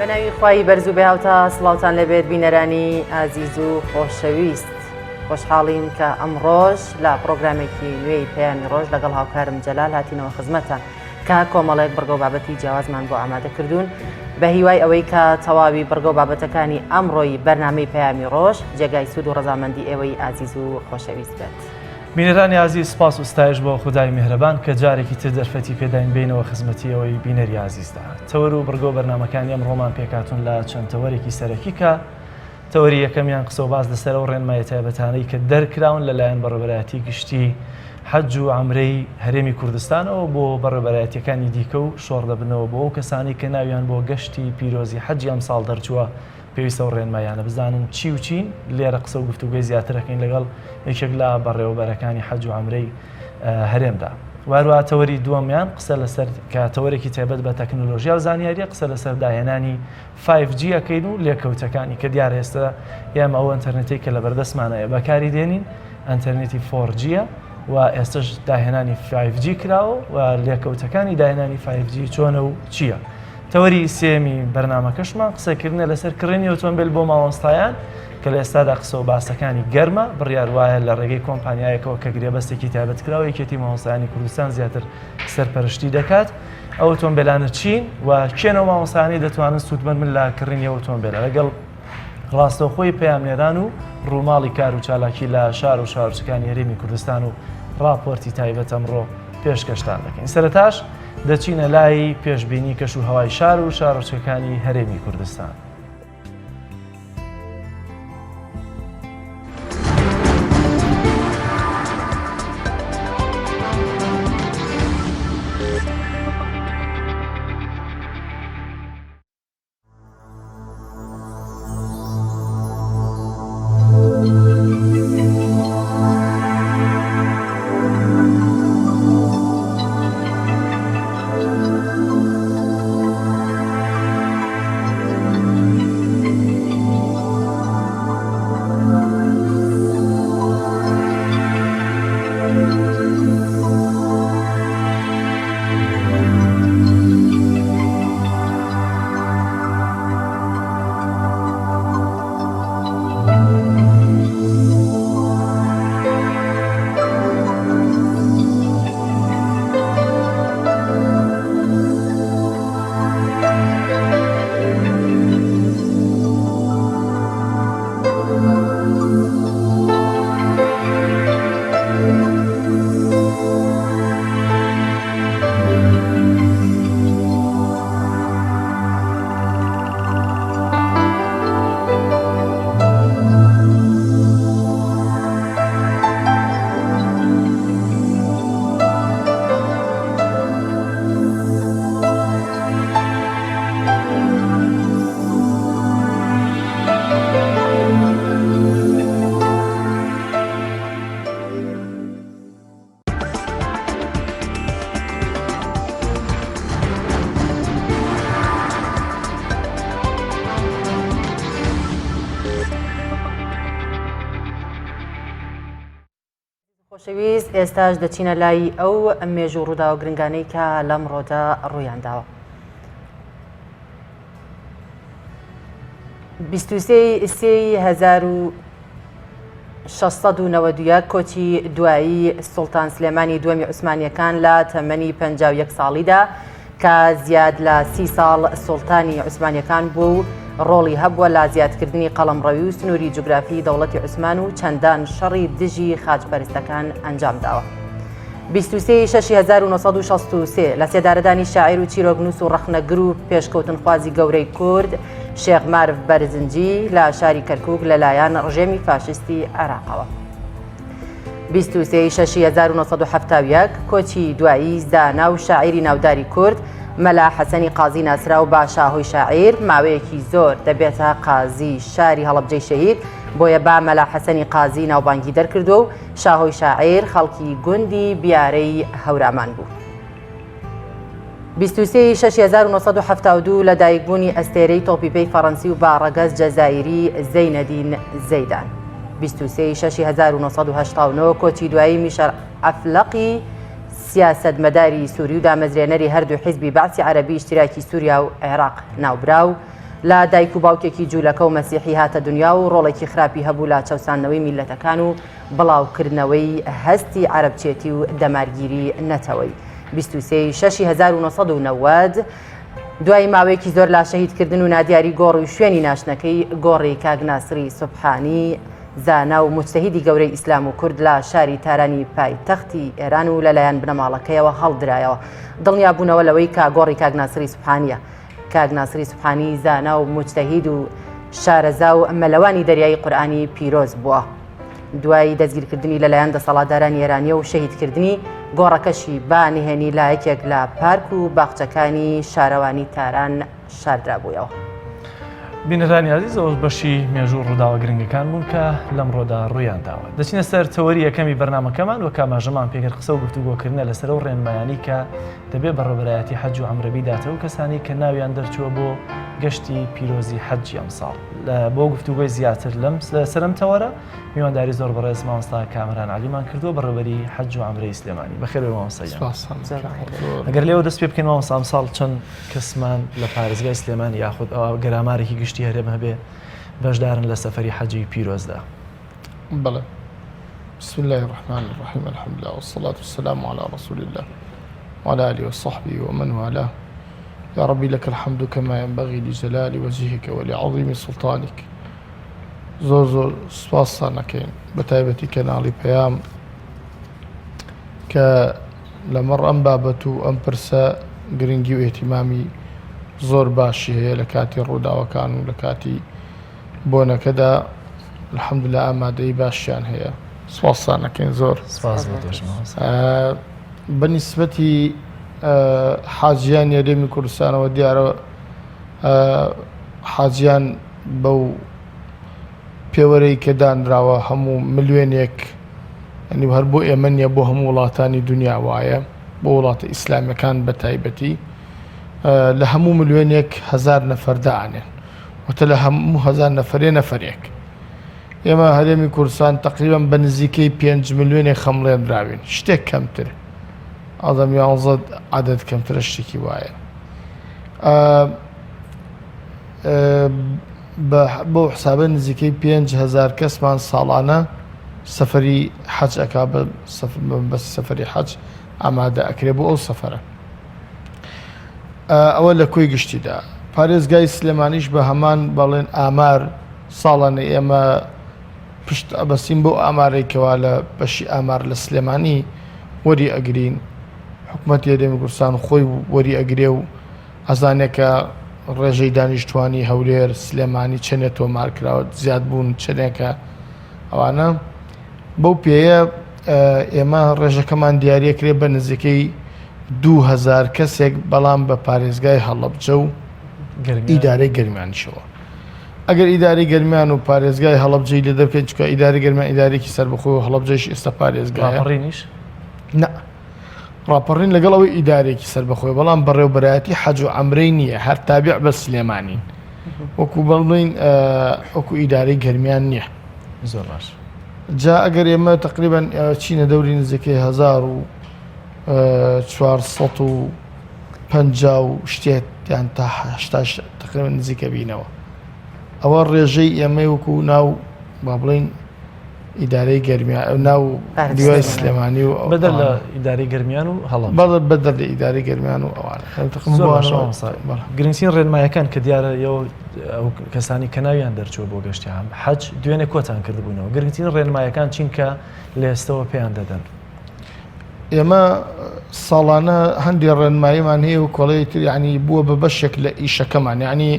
بەناوی خوای بەرز و بێهاوتا سڵاوتان لێبێت بینەرانی ئازیز و خۆشەویست خۆشحاڵین کە ئەمڕۆژ لە پرۆگرامێکی نوێی پەیامی ڕۆژ لەگەڵ هاوکارم جەلال هاتینەوە خزمەتان کە کۆمەڵێک بڕگە و بابەتی جیاوازمان بۆ ئامادە کردوون بە هیوای ئەوەی کە تەواوی بڕگە و بابەتەکانی ئەمڕۆی بەرنامەی پەیامی ڕۆژ جێگای سوود و ڕەزامەندی ئێوەی ئازیز و خۆشەویست بێت. بینەرانی ئازیز سپاس و ستایش بۆ خودای میهرەبان کە جارێکی تر دەرفەتی پێداین بێینەوە خزمەتی ئێوەی بینەری ئازیزدا. تەوەر و بڕگە و بەرنامەکانی ئەمڕۆمان پێکهاتوون لە چەند تەوەرێکی سەرەکی کە تەوەری یەکەمیان قسە و باس لەسەر ئەو ڕێنماییە تایبەتانەی کە دەرکراون لەلایەن بەڕێوەبەرایەتی گشتی حەج و عەمرەی هەرێمی کوردستانەوە بۆ بەڕێوەبەرایەتییەکانی دیکە و شۆڕ دەبنەوە بۆ ئەو کەسانەی کە ناویان بۆ گەشتی پیرۆزی حەجی ئەمساڵ دەرچووە پێویستە ئەو ڕێنماییانە بزانن چی و چین لێرە قسە و گفتوگۆی زیاتر ئەکەین لەگەڵ یەکێک لە بەڕێوەبەرەکانی حەج و عەمرەی هەرێمدا. وهەروەها تەوەری دووەمیان قسە لەسەر کە تەوەرێکی تایبەت بە تەکنۆلۆژیا و زانیاریە قسە لەسەر داهێنانی 5G ئەکەین و لێکەوتەکانی کە دیارە ئێستا ئێمە ئەو ئەنتەرنێتەی کە لەبەردەستمانەیە بەکاری دێنین ئەنتەرنێتی 4G ە و ئێستش داهێنانی 5G کراوە و لێکەوتەکانی داهێنانی 5G چۆنە و چییە. تەوەری سێمی بەرنامەکەشمان قسەکردنە لەسەر کڕینی ئۆتۆمبیل بۆ مامۆستایان کە لە ئێستادا قسە و باسەکانی گەرمە بڕیار وایە لە ڕێگەی کۆمپانیایەکەوە کە گرێبەستێکی تایبەت کراوە یەکێتی مامۆستایانی کوردستان زیاتر سەرپەرشتی دەکات ئەو ئۆتۆمبیلانە چین و کێن ئەو مامۆستایانەی دەتوانن سوودمەند بن لە کڕینی ئەو ئۆتۆمبیلە لەگەڵ ڕاستەوخۆی پەیامنێران و ڕووماڵی کار و چالاکی لە شار و شارۆچکەکانی هەرێمی کوردستان و ڕاپۆرتی تایبەت ئەمڕۆ پێشکەشتان دەکەین سەرەتاش دەچینە لای پێشبینی کەش و هەوای شار و شارۆچکەکانی هەرێمی کوردستان. خۆشەویست ئێستاش دەچینە لای ئەو مێژوو ڕووداوە گرنگانەی کە لەمڕۆدا ڕوویانداوە. 23 سێی 1691 کۆچی دوایی سوڵتان سلێمانی دووەمی عوسمانییەکان لە تەمەنی 51 ساڵیدا کە زیاد لە سی ساڵ سوڵتانی عوسمانییەکان بووە و ڕۆڵی هەبووە لە زیادکردنی قەڵەمڕەوی و سنووری جوگرافی دەوڵەتی عوسمان و چەندان شەڕی دژی خاچپەرستەکان ئەنجام داوە. 23 ی شەشی 1963 لە سێدارەدانی شاعیر و چیرۆکنووس و ڕەخنەگر و پێشکەوتنخوازی گەورەی کورد شێخ مارف بەرزنجی لە شاری کەرکووک لەلایەن ڕژێمی فاشیستی عێراقەوە. 23 ی شەشی 1971 کۆچی دوایی زانا و شاعیری ناوداری کورد مەلا حەسەنی قازی ناسراو بە شاهۆی شاعیر ماوەیەکی زۆر دەبێتە قازی شاری هەڵەبجەی شەهید بۆیە بە مەلا حەسەنی قازی ناوبانگی دەرکردووە و شاهۆی شاعیر خەڵکی گوندی بیارەی هەورامان بوو. 23 ی شەش 1972 لە دایکبوونی ئەستێرەی تۆپی پێی فەڕەنسی و بە ڕەگەز جەزائیری زەینەدین زەیدان. 23 ی شەش 1989 کۆچی دوایی میشەل عەفلەقی سیاسەتمەداری سووری و دامەزرێنەری هەردوو حیزبی بەعسی عەرەبی ئیشتراکی سووریا و عێراق ناوبراو. لە دایک و باوکێکی جوولەکە و مەسیحی هاتە دنیا و ڕۆڵێکی خراپی هەبوو لە چەوساندنەوەی میللەتەکان و بڵاوکردنەوەی هەستی عەرەبچێتی و دەمارگیری نەتەوەی. 23 ی شەشی 1990 دوای ماوەیەکی زۆر لە شەهیدکردن و نادیاری گۆڕ و شوێنی ناشتنەکەی گۆڕی کاک ناسری سوبحانی زانا و موجتەهیدی گەورەی ئیسلام و کورد لە شاری تارانی پایتەختی ئێران و لەلایەن بنەماڵەکەیەوە هەڵدرایەوە دڵنیابوونەوە لەوەی کە گۆڕی کاک ناسری سوبحانیە. کاک ناسری سوبحانی زانا و موجتەهید و شارەزا و مەلەوانی دەریایی قورئانی پیرۆز بووە. دوای دەستگیرکردنی لەلایەن دەسەڵاتدارانی ئێرانیە و شەهیدکردنی، گۆڕەکەشی بە نهێنی لە یەکێک لە پارک و باخچەکانی شارەوانی تاران شاردرابوویەوە. بینەرانی ئازیز ئەوەش بەشی مێژوو و ڕووداوە گرنگەکان بوون کە لەمڕۆدا ڕوویان داوە. دەچینە سەر تەوەری یەکەمی بەرنامەکەمان وەک ئاماژەمان پێکرد قسە و گفتوگۆکردنە لەسەر ئەو ڕێنمایانەی کە دەبێ بەڕێوەبەرایەتی حەج و عەمرە بیداتە ئەو کەسانەی کە ناویان دەرچووە بۆ گەشتی پیرۆزی حەجی ئەمساڵ. بۆ گفتوگۆی زیاتر لەم لەسەر ئەم تەوەرە میوانداری زۆر بەڕێز مامۆستا کامەران عەلیمان کردووە بەڕێوەبەری حەج و عەمرەی سلێمانی. بەخێر بێی مامۆستا گیان. ئەگەر لێوە دەست پێ بکەین مامۆستا ئەمساڵ چەند کەسمان لە پارێزگای سلێمانی یاخود ئەوە گەرامارێکی گشتی هەرێم هەبێ بەشدارن لە سەفەری حەجی پیرۆزدا؟ بەڵێ بسم الله الرحمن الرحیم الحمد لله والصلاة والسلام على رسول الله وعلى آله وصحبه ومن والاه يا ربي لك الحمد كما ينبغي لجلال وجهك ولعظيم سلطانك زۆر زۆر سوپاستان ئەکەین بە تایبەتی کەناڵی پەیام کە لەمەڕ ئەم بابەت و ئەم پرسە گرنگی و ئێتیمامی زۆر باشی هەیە لە کاتی ڕووداوەکان و لە کاتی بۆنەکەدا الحمدللە ئامادەی باشیان هەیە سوپاستان ئەکەین زۆر سپاس بۆ تۆش مامۆستا. بە نیسبەتی حاجیانی هەرێمی کوردستانەوە دیارە حاجیان بەو پێوەرەی کە دانراوە هەموو ملیۆنێک ینی هەر بۆ ئێمە نییە بۆ هەموو وڵاتانی دنیا وایە بۆ وڵاتە ئیسلامیەکان بە تایبەتی لە هەموو ملیۆنێک هزار نەفەر دانێن وتە لە هەموو هزار نەفرێ نەفرێک ئێمە هەرێمی کوردستان تقریبا بە نزیکەی 5 ملیۆنێک خەمڵێنراوین شتێک کەمتر ئەدەم یانزە عدد کەمترە شتێکی وایە بەو حسابە نزیکەی 5هزار کەسمان ساڵانە سەفەری حەج ئەکا بە سەفەری حەج ئامادە ئەکرێ بۆ ئەو سەفەرە ئەوە لە کۆی گشتیدا پارێزگای سلێمانیش بە هەمان بەڵێن ئامار ساڵانە ئێمە پشت ئەبەسین بۆ ئامارەی کەوا لە بەشی ئامار لە سلێمانی وەری ئەگرین حکوومەتی هەرێمی کوردستان خۆی وەری ئەگرێ و ئەزانێ کە ڕێژەی دانیشتوانی هەولێر سلێمانی چەنێ تۆمار کراوە زیادبوون چەنێکە ئەوانە بەو پێیە ئێمە ڕێژەکەمان دیاریەکرێ بە نزیکەی 2000 کەسێک بەڵام بە پارێزگای هەڵەبجە و ئیدارەی گەرمیانیشەوە ئەگەر ئیداری گەرمیان و پارێزگای هەڵەبجەی لێ دەرکەین چکە ئیداری گەرمیان ئیدارێکی سەربەخۆ و هەڵەبجەش ئێستا پارێزگایە ڕاپەڕینیش نا ڕاپەڕین لەگەڵ ئەوەی ئیدارێکی سەربەخۆی بەڵام بەڕێوبەرایەتی حەج و عەمرەی نییە هەر تابع بە سلێمانین وەکو بڵین وەکو ئیدارەی گەرمیان نییە زۆر باش جا ئەگەر ئێمە تقریبا چینە دەوری نزیکەی 1450 و شتێک یان تا هەشتاش تقریبا نزیکە بینەوە ئەوە ڕێژەی ئێمەی وەکو ناو با بڵین ئیدارەی گەرمیان ناو لیوای سلێمانی و بەدەر لە ئیدارەی گەرمیان و هەڵەبجە بەڵێ بەدەر لە ئیدارەی گەرمیان و ئەوانە زۆر باشە مامۆستا گرنگترین ڕێنمایەکان کە دیارە ئێوە ئەو کەسانی کە ناویان دەرچووە بۆ گەشتی عام حەج دوێنێ کۆتان کردبوونەوە گرنگترین ڕێنمایەکان چین کە لە ئێستەوە پێیان دەدەن؟ ئێمە ساڵانە هەندێ ڕێنماییمان هەیە و کۆڵەی تر یعنی بووە بە بەشێک لە ئیشەکەمان یعنی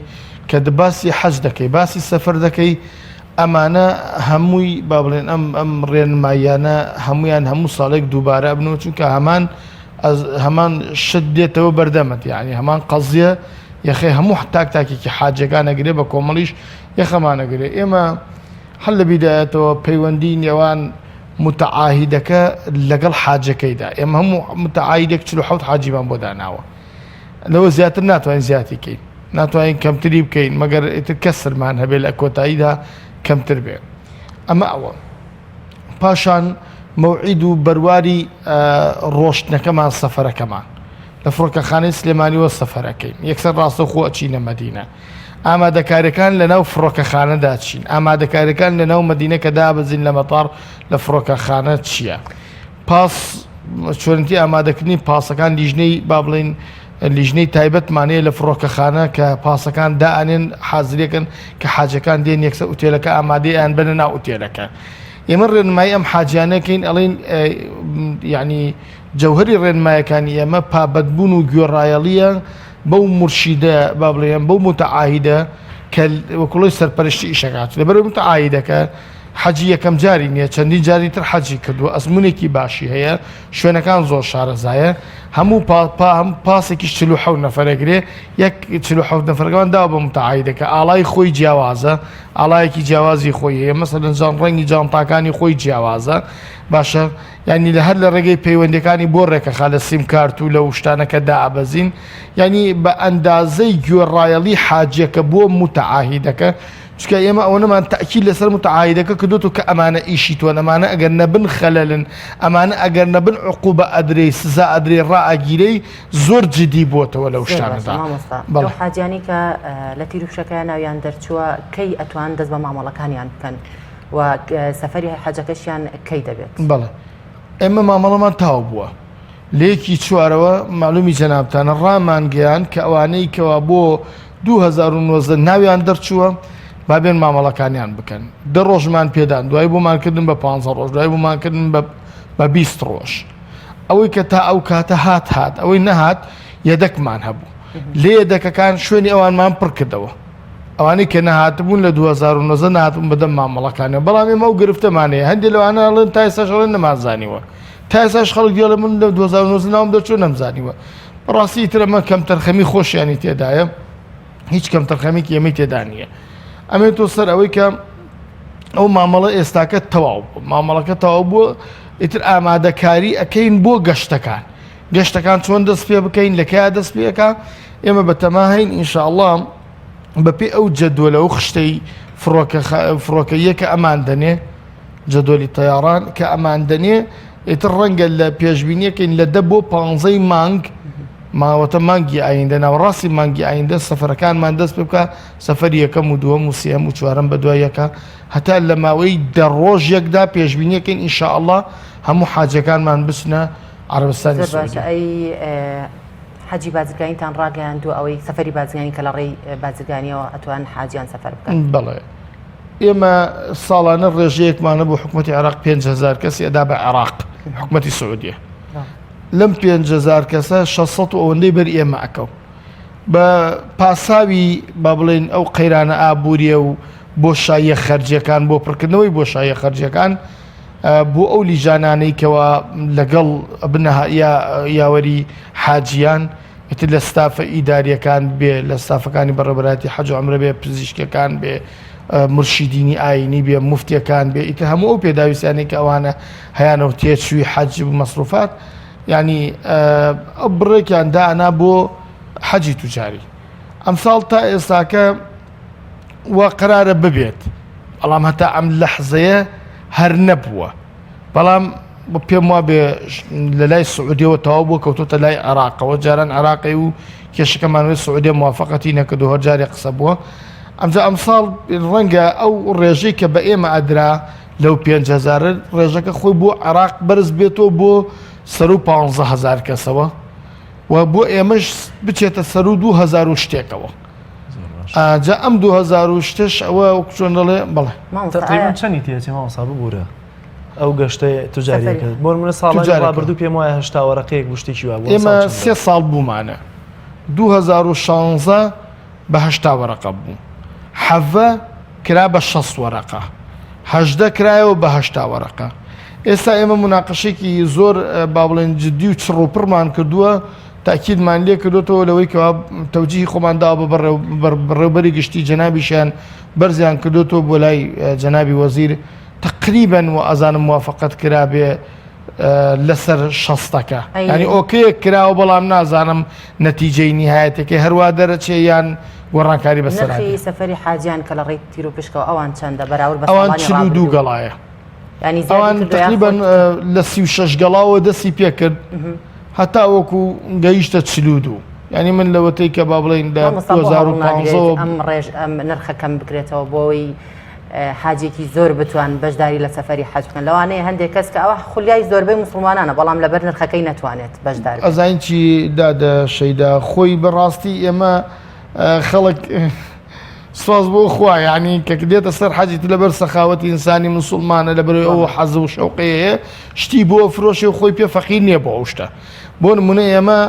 کە باسی حەج دەکەی باسی سەفەر دەکەی ئەمانە هەمووی با بڵێن ئەم ئەم ڕێنماییانە هەمویان هەموو ساڵێک دووبارە بنەوە چونکە هەمان هەمان شت دێتەوە بەردەمت یعنی هەمان قەزیە یەخەی هەموو تاک تاکێکی حاجەکان ئەگرێ بە کۆمەڵیش یەخەمانەگرێ ئێمە هەر لە بیدایەتەوە پەیوەندی نێوان متعاهیدەکە لەگەڵ حاجەکەیدا ئێمە هەموو متعاهیدێک 47 حاجیمان بۆ داناوە لەوە زیاتر ناتوانین زیاتی کەین ناتوانین کەمتری بکەین مەگەر ئیتر کەسرمان هەبێت لە کۆتاییدا کەمتر بێ ئەمە ئەوە پاشان مەوعید و بەرواری ڕۆشتنەکەمان سەفەرەکەمان لە فڕۆکەخانەی سلێمانیوە سەفەرەکەین یەکسەر ڕاستەوخۆ ئەچینە مەدینە. ئامادەکاریەکان لە ناو فڕۆکەخانەدا چین؟ ئامادەکاریەکان لە ناو مەدینە کە دابەزین لە مەتار لە فڕۆکەخانە چییە؟ پاس چۆنێتی ئامادەکردنی پاسەکان لیژنەی با بڵێین لیژنەی تایبەتمان هەیە لە فڕۆکەخانە کە پاسەکان دائەنێن حازرێکن کە حاجەکان دێن یەکسەر ئوتێلەکە ئامادەیان بەنە ناو ئوتێلەکە ئێمە ڕێنمایی ئەم حاجیانەکەین ئەڵێن یعنی جەوهری ڕێنمایەکانی ئێمە پابەندبوون و گوێڕایەڵیە بەو مورشیدە با بڵێن بەو متعاهیدە کە وەکوڵی سەرپەرشتی ئیشەکات لەبەر متعاهیدەکە حەجی یەکەم جاری نییە چەندین جاری تر حەجی کردووە ئەزمونێکی باشی هەیە شوێنەکان زۆر شارەزایە هەموو پا هەم پاسێکیش 47 نەفەرەگرێ یەک 47 نەفەرەکەمان داوە بە متعاهیدەکە ئاڵای خۆی جیاوازە ئاڵایەکی جیاوازی خۆی هەیە مەسەلەن جان ڕەنگی جانتاکانی خۆی جیاوازە باشە یعنی لە هەر لە ڕێگەی پەیوەندەکانی بۆ ڕێکەخا لە سیم کارت و لە شتانە کە دائەبەزین یعنی بە ئەندازەی گوێڕایەڵی حاجیەکە بۆ متعاهیدەکە چونکە ئێمە ئەوەنەمان تەئکید لەسەر متعاهیدەکە کردووە کە ئەمانە ئیشی تۆن ئەمانە ئەگەر نەبن خەلەلن ئەمانە ئەگەر نەبن عقوبە ئەدرێی سزا ئەدرێی ڕائەگیرێی زۆر جدی بووەتەوە لەو زۆر باشە شتانەدا مامۆستا ئەو بەڵێ. حاجیانەی کە لە تیروپشەکەیا ناویان دەرچووە کەی ئەتوان دەست بە مامەڵەکانیان بکەن و سەفەری حەجەکەشیان کەی دەبێت؟ بەڵێ ئێمە مامەڵەمان تاو بووە لە یەکی چوارەوە مەعلومی جەنابتانە ڕامانگەیاند کە ئەوانەی کەوا بۆ 2019 ناویان دەرچووە با بێن مامەڵەکانیان بکەن دە ڕۆژمان پێدان دوای بۆمان کردن بە 15 ڕۆژ دوای بۆمان کردن بە 20 ڕۆژ ئەوەی کە تا ئەو کاتە هات هات ئەوەی نەهات یەدەکمان هەبوو لێ یەدەکەکان شوێنی ئەوانمان پڕ کردەوە ئەوانەی کە نەهاتبوون لە 2019 نهاتبوون بەدەم مامەڵەکانیان بەڵام ئێمە ئەو گرفتەمان هەیە هەندێک لەوانە ئەڵێن تا ئێستاش ئەڵێن نەمانزانیوە تا ئێستاش خەڵک دێڵێ من لە 2019 ناوم دەرچوو نەمزانیوە بەڕاستی ئیتر ئەمە کەمتەرخەمی خۆشیانی تێدایە هیچ کەمتەرخەمیکی ئێمەی تێدا نییە ئەمێ تۆ سەر ئەوەی کە ئەو مامەڵە ئێستاکە تەواو بوو مامەڵەکە تەواو بووە ئیتر ئامادەکاری ئەەکەین بۆ گەشتەکان گەشتەکان چۆن دەست پێ بکەین لە کیا دەست پێەکە ئێمە بەتەما هەین ئینشاءله بەپێ ئەو جەدوەلە و خشتەی فڕۆکە فڕۆکەیە کە ئەمان دەنێ جەدۆلی تەیاران کە ئەمان دەنێ ئیتر ڕەنگە لە پێشبینیەکەین لە دە بۆ پانزەی مانگ ماوەتە مانگی ئایندە ناوەڕاستی مانگی ئایندە سەفەرەکانمان دەست پێ بکە سەفەری یەکەم و دووەم و سێیەم و چوارەم بە دوای یەکە هەتا لە ماوەی دە ڕۆژێکدا پێشبینیەکەین ئینشاءاللە هەموو حاجەکانمان بچنە عەرەبستانی زۆر باشە سعودیە. ئەی حەجی بازرگانیتان ڕاگەیاندووە ئەوەی سەفەری بازرگانی کە لە ڕێی بازرگانیەوە ئەتوان حاجیان سەفەر بکەن؟ بەڵێ ئێمە ساڵانە ڕێژەیەکمانە بۆ حکوومەتی عێراق 5هزار کەسی ئەدا بە عێراق حکوومەتی سعودیە لەم 5هزار کەسە 600 و ئەوەندەی بەر ئێمە ئەکەو بە پاساوی با بڵێن ئەو قەیرانە ئابووریە و بۆ شاییە خەرجیەکان بۆ پڕکردنەوەی بۆ شاییە خەرجیەکان بۆ ئەو لیژانانەی کەوا لەگەڵ بنە یاوەری حاجیان ئیتر لە ستافە ئیداریەکان بێ لە ستافەکانی بەڕێوەبەرایەتی حەج و عەمرە بێ پزیشکەکان بێ مرشیدینی ئاینی بێ مفتیەکان بێ ئیتر هەموو ئەو پێداویستیانەی کە ئەوانە هەیانە و تێچووی حەج و مەسروفات یعنی ئەو بڕێکیان دانا بۆ حەجی توجاری ئەمساڵ تا ئێستاکە وا قەرارە ببێت بەڵام هەتا ئەم لەحزەیە هەر نەبووە بەڵام پێم وابێ لە لای سعودیەوە تەواو بووە کەوتۆتە لای عێراقەوە جاران عێراقی و کێشەکەمانەوەی سعودیە موافقەتی نەکردو هەر جارێ قسە بووە ئەمجا ئەمساڵ ڕەنگە ئەو ڕێژەی کە بە ئێمە ئەدرا لەو 5هزار ڕێژەکە خۆی بۆ عێراق بەرز بێتەوە بۆ سەر و 15هزار کەسەوە و بۆ ئێمەش بچێتە سەر و 2000 و شتێکەوە جا ئەم 2000 و شتش ئەوە وەک چۆن دەڵێ بەڵێ تقریبا چەندی تێچێ مامۆستا ببوورە ئەو گەشتە توجاریەکە بۆ منە ساڵانی ڕابردوو پێم وایە 80 وەرەقەیەک بوو شتێکی وا بوو ئێمە سێ ساڵ بوومانە 2016 بە 80 وەرەقە بوو حەڤە کرا بە 60 وەرەقە هەژدە کرایەوە بە 80 وەرەقە ئێستا ئێمە مناقشێکی زۆر با بڵێن جدی و چڕ و پڕمان کردووە تاکیدمان لێ کردوتەوە لەوەی کەوا تەوجیهی خۆمان داوە بە بەڕێوبەری گشتی جەنابیشیان بەرزیان کردوتەوە بۆ لای جەنابی وەزیر تقریبا و ئەزانم موافقەت کرابێ لەسەر شەستەکە ینی ئۆکەیەک کراوە بەڵام نازانم نەتیجەی نیهایەتەکەی هەروە دەرەچێ یان گۆڕانکاری بەسەر سەفەری حاجیان کە لە ڕێی تیر و پشکەوە ئەوان چەندە بەراورد بە ئەوان 42 گەڵایە ئەوان تقریبا لە 36 گەڵاوە دەستی پێکرد هەتا وەکو گەیشتە 42. یعنی من لەوەتەی کە با بڵین لە 2015 ئەم ڕێژ ئەم نرخە کەم بکرێتەوە بۆی حاجێکی زۆر بتوان بەشداری لە سەفەری حەج بکەن لەوانەیە هەندێک کەس کە ئەوە خولیای زۆربەی موسڵمانانە بەڵام لەبەر نرخەکەی نەتوانێت بەشدار ئەزانین چی دادە شەیدا خۆی بەڕاستی ئێمە خەڵک سواز بۆ خوا یعنی کە دێتە سەر حەجی لەبەر سەخاوەتی ئینسانی مسلمانە لەبەرەوەی ئەو حەز و شەوقەیە هەیە شتی بۆ فرۆشێ و خۆی پێ فەقیر نییە بۆ ئەو شتە بۆ نمونە ئێمە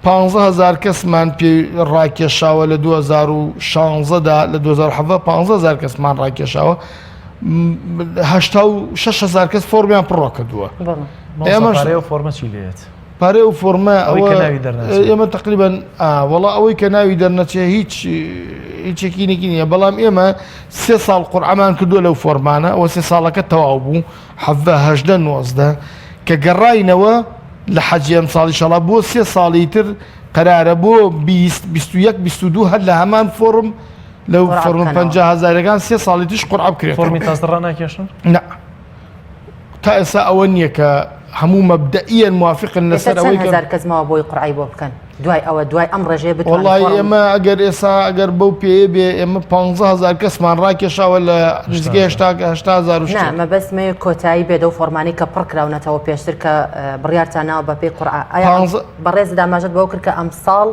15هزار کەسمان پێ ڕاکێشاوە لە 2016 دا لە 2017 15هزار کەسمان ڕاکێشاوە 86هزار کەس فۆرمیان پڕۆ کردووە ئێمە فۆرمە چی لێت پارەی ئەو فۆرمە ئەوە ئێمە تقریبان وەڵا ئەوەی کە ناوی دەرنەچێ هیچ هیچێکی نێکی نییە بەڵام ئێمە سێ ساڵ قورعەمان کردووە لەو فۆرمانە ئەوە سێ ساڵەکە تەواو بوو حەڤدە هەژدە 19 کە گەڕاینەوە لە حەجی ئەم ساڵی شەڵا بۆ سێ ساڵی تر قەرارە بۆ 20 21 22 هەر لە هەمان فۆرم لەو فۆرم 50 هەزارەکان سێ ساڵی تریش قورعە بکرێت فۆرمی تازە ڕاناکێشن؟ نا تا ئێستا ئەوە نییە کە هەموو مەبدەئیەن موافقن لەسەر ئەوەی کە هەزار کەس ماوە بۆی قورعەی بۆ بکەن دوای ئەوە دوای ئەم ڕێژەیە بتوانن وەڵی ئێمە ئەگەر ئێسا ئەگەر بەو پێیە بێ ئێمە 15 هەزار کەسمان ڕاکێشاوە لە نزیکەی 80 هەزار و نا مەبەستمە کۆتایی بێت ئەو فۆرمانەی کە پڕ کراونەتەوە پێشتر کە بڕیارتان ناوە بەپێی قورعە ئایا بەڕێزت ئاماژەت بەوە کرد کە ئەمساڵ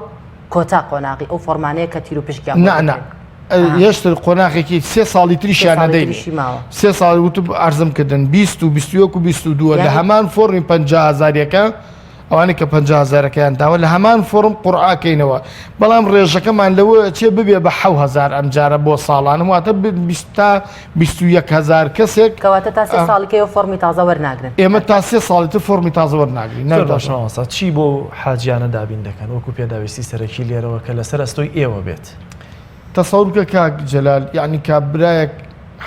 کۆتا قۆناغی ئەو فۆرمانەیە کە تیروپشکیان نا نا هێشتر قۆناغێکی سێ ساڵی تریشیان نەدەین سێ ساڵ وتم ئارزم کردن 20 و 21 و 22 لە هەمان فۆرمی 50 هزاریەکە ئەوانەی کە 50 هزارەکەیان داوە لە هەمان فۆرم قورعاکەینەوە بەڵام ڕێژەکەمان لەوە چێ ببێ بە 1000 ئەمجارە بۆ ساڵان واتە 20 تا 21 هزار کەسێک کەواتە تا سێ ساڵیکەیەوە فۆرمی تازە وەرناگرن ئێمە تا سێ ساڵی تر فۆرمی تازە وەرناگرین زۆر باشە مامۆستا چی بۆ حاجیانە دابین دەکەن وەکو پێداویستی سەرەکی لێرەوە کە لەسەر ئەستۆی ئێوە بێت؟ تەسەور بکە کاک جەلال یەعنی کابرایەک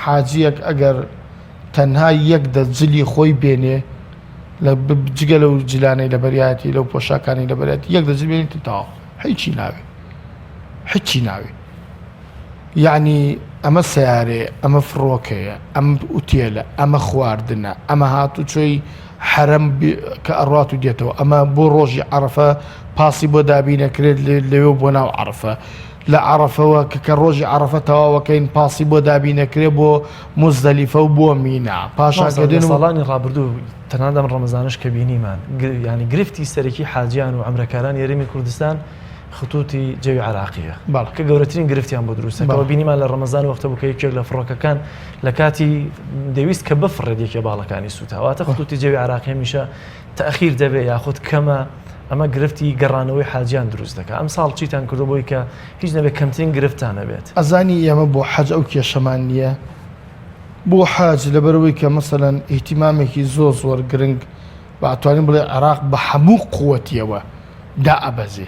حاجیەک ئەگەر تەنها یەک دەست جلی خۆی بێنێ لە جگە لەو جلانەی لەبەریاتی لەو پۆشاکانی لەبەریاتی یەک دەست بێنێت تەواو هیچی ناوێ هیچی ناوێ یعنی ئەمە سیارەیە ئەمە فڕۆکەیە ئەم ئوتێلە ئەمە خواردنە ئەمە هاتوچۆی حەرەم کە ئەڕات و دێتەوە ئەمە بۆ ڕۆژی عەرەفە پاسی بۆ دابینەکرێت لەوێ بۆ ناو عەرەفە لە عەرەفەوە کە کە ڕۆژی عەرەفە تەواوەکەین پاسی بۆ دابینەکرێ بۆ موزدەلیفە و بۆ مینا پاشان کە دێن و ساڵانی ڕابردوو تەنانەت ئەم ڕەمەزانەش کە بینیمان یانی گرفتی سەرەکی حاجیان و عەمرەکارانی هەرێمی کوردستان خطوطی جەوی عراقیە بەڵێ. کە گەورەترین گرفتیان بۆ دروست بەڵێ. کەەوە بینیمان لە ڕەمەزان وەختە بوو کە یەکێک لە فڕۆکەکان لە کاتی دەویست کە بفڕێت یەکێ باڵەکانی سووتا واتە خطوطی جەوی عراقی هەمیشە تەئخیر دەبێ یاخود کەمە ئەمە گرفتی گەڕانەوەی حاجیان دروست دەکا ئەمساڵ چیتان کردو بۆی کە هیچ نەبێت کەمترین گرفتتان هەبێت؟ ئەزانی ئێمە بۆ حەج ئەو کێشەمان نییە بۆ حەج لەبەرئەوەی کە مەسەلەن ئیهتیمامێکی زۆر زۆر گرنگ بە ئەتوانین بڵێ عێراق بە هەموو قوەتیەوە دائەبەزێ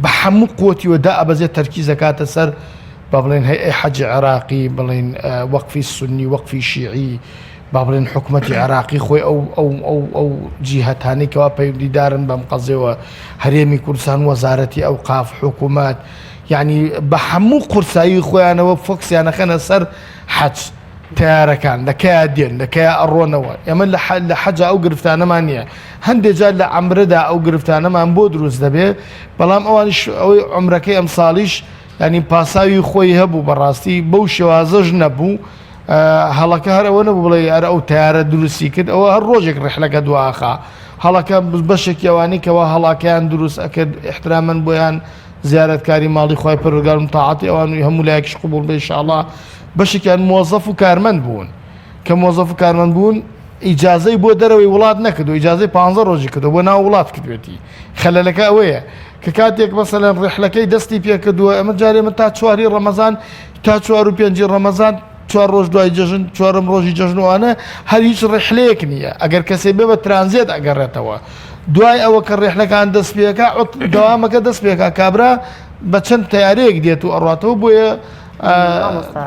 بە هەموو قوتیوە دائەبەزێ تەرکیز ئەکاتە سەر با بڵێن هەیئەی حەجی عێراقی بڵێن وەقفی سوننی وەقفی شیعی با بڵێن حکوومەتی عێراقی خۆی ئەو ئەو ئەو ئەو جیهەتانەی کەوا پەیوەندیدارن بەم قەزێوە هەرێمی کوردستان وەزارەتی ئەوقاف حکوومەت یعنی بە هەموو قورسایی خۆیانەوە فۆکسیانەخەنە سەر حەج تەیارەکان لە کەیا دێن لە کەیا ئەڕۆنەوە ئێمە لە حەجا ئەو گرفتانەمان نییە هەندێک جار لە عەمرەدا ئەو گرفتانەمان بۆ دروست دەبێ بەڵام ئەوانیش ئەوەی عەمرەکەی ئەمساڵیش ینی پاساوی خۆی هەبوو بەڕاستی بەو شێوازەش نەبوو هەڵەکە هەر ئەوە نەبوو بڵێ ئەرە ئەو تیارە دروستی کرد ئەوە هەر ڕۆژێک ڕحلەکە دواخا هەڵەکە بەشێکی ئەوانەی کەوا هەڵاکەیان دروست ئەکرد احترامەن بۆیان زیارەتکاری ماڵی خوای پەروەردگارم تاعەتی ئەوان و هەموو لایەکیش قبوڵ بێ ئینشاءاللە بەشێکیان مۆزەف و کارمەند بوون کە مۆزەف و کارمەند بوون ئیجازەی بۆ دەرەوەی وڵات نەکردو ئیجازەی پ ڕۆژی کردو بۆ ناو وڵات کردوێتی خەلەلەکە ئەوەیە کە کاتێک مەسەلەن ڕحلەکەی دەستی پێکردووە ئەمە جارێ من تا چواری ڕەمەزان تا چوار و پێنجی ڕەمەزان چوار ڕۆژ دوای جەژن چوارم ڕۆژی جەژنوانە هەر هیچ ڕحلەیەک نییە ئەگەر کەسێ بێ بە ترانزێت ئەگەڕێتەوە دوای ئەوە کە ڕێحلەکان دەست پێکا دەوامەکە دەست پێکا کابرا بە چەند تیارەیەک دێت و ئەڕاتەوە بۆیە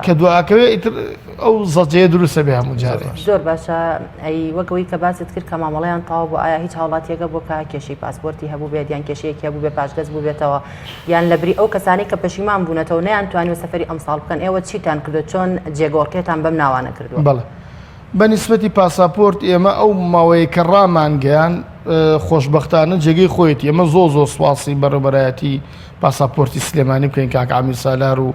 کە دواکەوێ ئیتر ئەو زەجەیە دروستە بێ هەموو جارێ. زۆر باشە ئەی وەک ئەوەی کە باست کرد کە مامەڵەیان تەواو بوو ئایا هیچ هاوڵاتیەکە بۆ کە کێشەی پاسپۆرتی هەبوو بێت یان کێشەیەکی هەبوو بێ پاشگەز بووبێتەوە یان لە بری ئەو کەسانەی کە پەشیمان بوونەتەوە نەیانتوانیوە سەفەری ئەمساڵ بکەن ئێوە چیتان کردووە چۆن جێگۆڕکێتان بەم ناوانە کردووە؟ بەڵێ بە نیسبەتی پاساپۆرت ئێمە ئەو ماوەیە کە ڕامانگەیان. خۆشبەختانە جێگەی خۆیەتی ئەمە زۆ زۆر سواسی بەڕێوبەرایەتی پاساپۆرتی سلێمانی بکەین کاک عامیر سالار و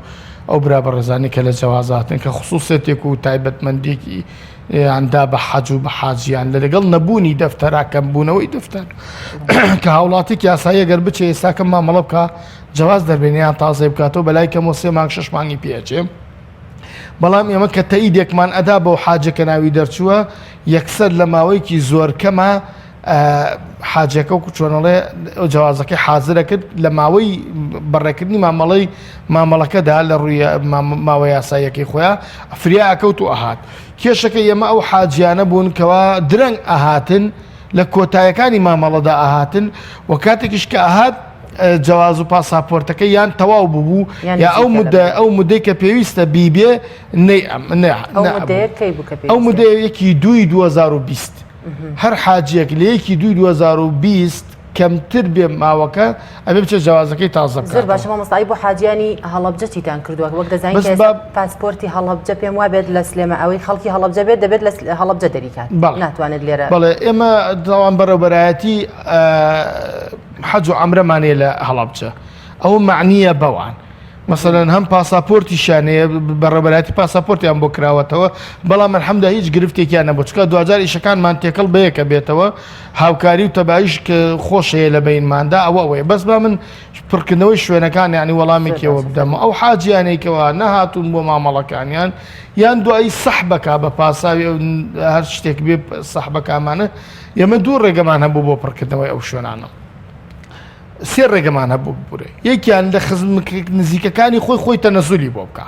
ئەو برا بەڕێزانی کە لە جەوازاتن کە خصوصێتێک و تایبەتمەندێکی یاندا بە حەج و بە حاجیان لە لەگەڵ نەبوونی دەفتەرا کەمبوونەوەی دەفتەر کە هاوڵاتێک یاساییە گەر بچێ ئێستاکە مامەڵە بکە جواز دەربێنیان تازەی بکاتەوە بەلای کەمەوە سێ مانگ شش مانگی پێچێ بەڵام ئێمە کە تەئیدێکمان ئەدا بەو حاجە کە ناوی دەرچووە یەکسەر لە ماوەیەکی زۆر کەمە حاجەکە و چۆنەڵێ جوازەکەی حازرە کرد لە ماوەی بەڕێکردنی مامەڵەی مامەڵەکەدا لە ڕووی ماوە یاساییەکەی خۆیان فریا ئەکەوت و ئەهات کێشەکە ئێمە ئەو حاجیانە بوون کەوا درەنگ ئەهاتن لە کۆتایەکانی مامەڵەدا ئەهاتن و کاتێکیش کە ئەهات جەواز و پاساپۆرتەکە یان تەواو ببوو یا ئەو مدە ئەو مدەی کە پێویستە بیبێ ئەو مدەیە یەکی دوی 2020 هەر حاجیەک لە یەکی دوی 2020 کەمتر بێ ماوەکە ئەبێ بچێت جەوازەکەی تازە بکات. زۆر باشە مامۆستا ئەی بۆ حاجیانی هەڵەبجە چیتان کردووە وەک دەزانین بەس کە با پاسپۆرتی هەڵەبجە پێم وابێت لە سلێمە ئەوەی خەڵکی هەڵەبجە بێت دەبێت لە هەڵەبجە دەریکات بەڵێ. ناتوانێت لێرە بەڵێ ئێمە داوام بەڕێوبەرایەتی حەج و عەمرەمان هەیە لە هەڵەبجە ئەوە مەعنیە بەوان مەسەلەن هەم پاساپۆرتیشیان هەیە بەڕێوەبەرایەتی پاساپۆرتیان بۆ کراوەتەوە بەڵام الحمدللە هیچ گرفتێکیان نەبوو چونکە دواجار ئیشەکانمان تێکەڵ بەیەکە بێتەوە هاوکاری و تەبایش کە خۆش هەیە لە بەینماندا ئەوە ئەوەیە بەس با من پڕکردنەوەی شوێنەکان یعنی وەڵامێکیەوە بدەم ئەو حاجیانەی کەوا نەهاتوون بۆ مامەڵەکانیان یان دوایی سەحبەکە بە پاساوی ئەو هەر شتێک بێ سەحبەکامانە ئێمە دوو ڕێگەمان هەبوو بۆ پڕکردنەوەی ئەو شوێنانە سێ ڕێگەمان هەبوو ببورێ یەکیان لە خزم نزیکەکانی خۆی خۆی تەنەزولی بۆ بکە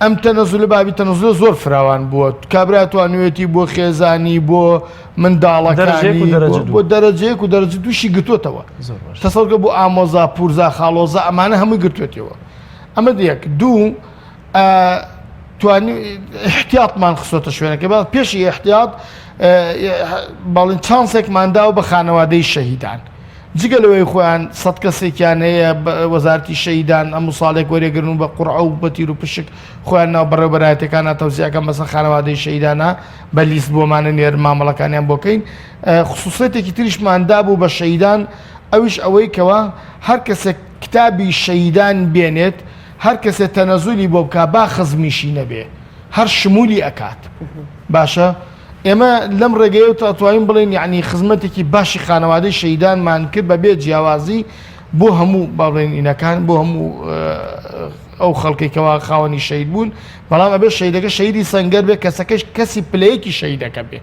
ئەم تەنەزولە بابی تەنەزولە زۆر فراوان بووە کابرا توانوێتی بۆ خێزانی بۆ منداڵەکانی بۆ دەرەجەیەک و دەرەجە دووشی گرتوتەوە تەسەڵگە بۆ ئامۆزا پورزا خاڵۆزا ئەمانە هەمووی گرتوێتەوە ئەمە یەک دوو توانی احتیاطمان خستۆتە شوێنەکە بە پێشی احتیاط بەڵین چانسێکمان داوە بە خانەوادەی شەهیدان جگە لەوەی خۆیان سە کەسێکیان هەیە وەزارتی شەیدان ئەم ساڵێک وەرێگرن و بە قوڕە و بە تیر و پشک خۆیان ناو بەڕێوبەرایەتەکانە تەوزیعەکەن بەسەر خانەوادەی شەیدانە بە لیست بۆمانە نێر مامەڵەکانیان بۆکەین خصوصێتێکی تریشمان دابوو بە شەیدان ئەویش ئەوەی کەەوە هەر کەسێک کتابی شەیدان بێنێت هەر کەسێ تەنەزولی بۆ بکا با خزمیشی نەبێ هەر شمولی ئەکات باشە ئێمە لەم ڕێگەیە تاتوانین بڵێن یعنی خزمەتێکی باشی خانەوادەی شەیدانمان کرد بە بێ جیاوازی بۆ هەموو باڵێن ئینەکان بۆ هەموو ئەو خەڵکێکەوە خاوەنی شەید بوون بەڵام ئەبێ شەیدەکە شەیدی سەنگەر بێ کەسەکەش کەسی پلەیەکی شەیدەکە بێ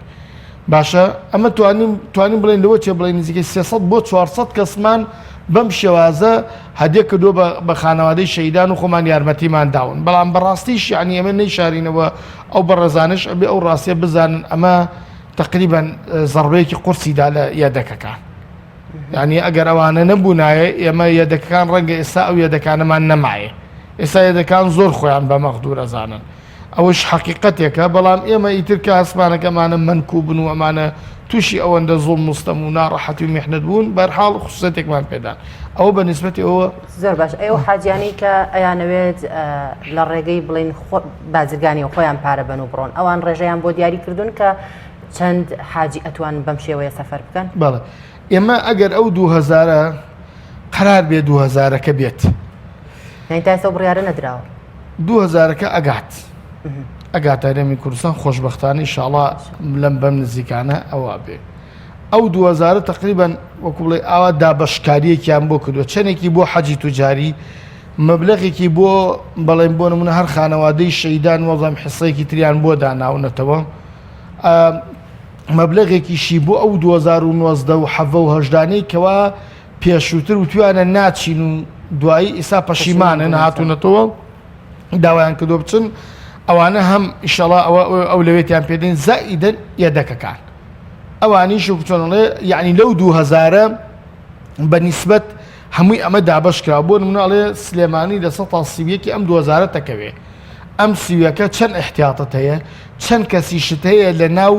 باشە ئەمە توانیم توانیم بڵێن لەوە چێ بڵێن نزیکەی 300 بۆ 400 کەسمان بەم شێوازە هەدیە کردووە بە بە خانەوادەی شەهیدان و خۆمان یارمەتیمان داون بەڵام بەڕاستیش یعنی ئێمە نەیشارینەوە ئەو بەڕێزانش ئەبێ ئەو ڕاستیە بزانن ئەمە تقریبا زەڕبەیەکی قورسی دا لە یەدەکەکان یعنی ئەگەر ئەوانە نەبوونایە ئێمە یەدەکەکان ڕەنگە ئێستا ئەو یەدەکانەمان نەمایە ئێستا یەدەکان زۆر خۆیان بە مەغدور ئەزانن ئەوەش حەقیقەتێکە، بەڵام ئێمە ئیتر کە ئاسمانەکەمانە مەنکوبن و ئەمانە تووشی ئەوەندە زوڵم و ستەم و ناڕەحەتی و میحنەت بوون، بەرحاڵ خسوسیەتێکمان پێدان. ئەوە بە نیسبەتی ئەوە. زۆر باش، ئەی ئەو حاجیانەی کە ئەیانەوێت لە ڕێگەی بڵێین بازرگانیەوە خۆیان پارە بەن و بڕۆن، ئەوان ڕێژەیان بۆ دیاری کردوون کە چەند حاجی ئەتوانن بەم شێوەیە سەفەر بکەن؟ بەڵێ، ئێمە ئەگەر ئەو دوو هەزارە قەرار بێ دوو هەزارەکە بێت. یانی تا ئێستا ئەو بڕیارە نەدراوە؟ دوو هەزارەکە ئەگات ئەگات هەرێمی کوردستان خۆشببختانە ئیشاڵا لەم بەم نزیکانە ئەوە بێ ئەو دوهزارە تقریبان وەکو بڵێ ئاوا دابەشکاریەکیان بۆ کردووە چەندێکی بۆ حەجی توجاری مەبلەغێکی بۆ بەڵێن بۆ نمونە هەر خانەوادەی شەیدان وەزەم حسەیەکی تریان بۆ داناونەتەوە مەبلەغێکیشی بۆ ئەو 2009 و حەڤە و هەژدانەی کەوا پێشووتر وتویانە ناچین و دوایی ئیسا پەشیمانن هاتوونەتەوە داوایان کردو بچن ئەوانە هەم ئیشەڵا ئەوە ئەو لەوێتیان پێدەین زائیدەن یەدەکەکان ئەوانیش و چۆنڵێ یعنی لەو دوو هەزارە بە نیسبەت هەمووی ئەمە دابەش کرا بۆ نموناڵێ سلێمانی لە سە سیویەکی ئەم دوهزارە تەکەوێ ئەم سیوەکە چەند احتیاطت هەیە چەند کەسیشت هەیە لە ناو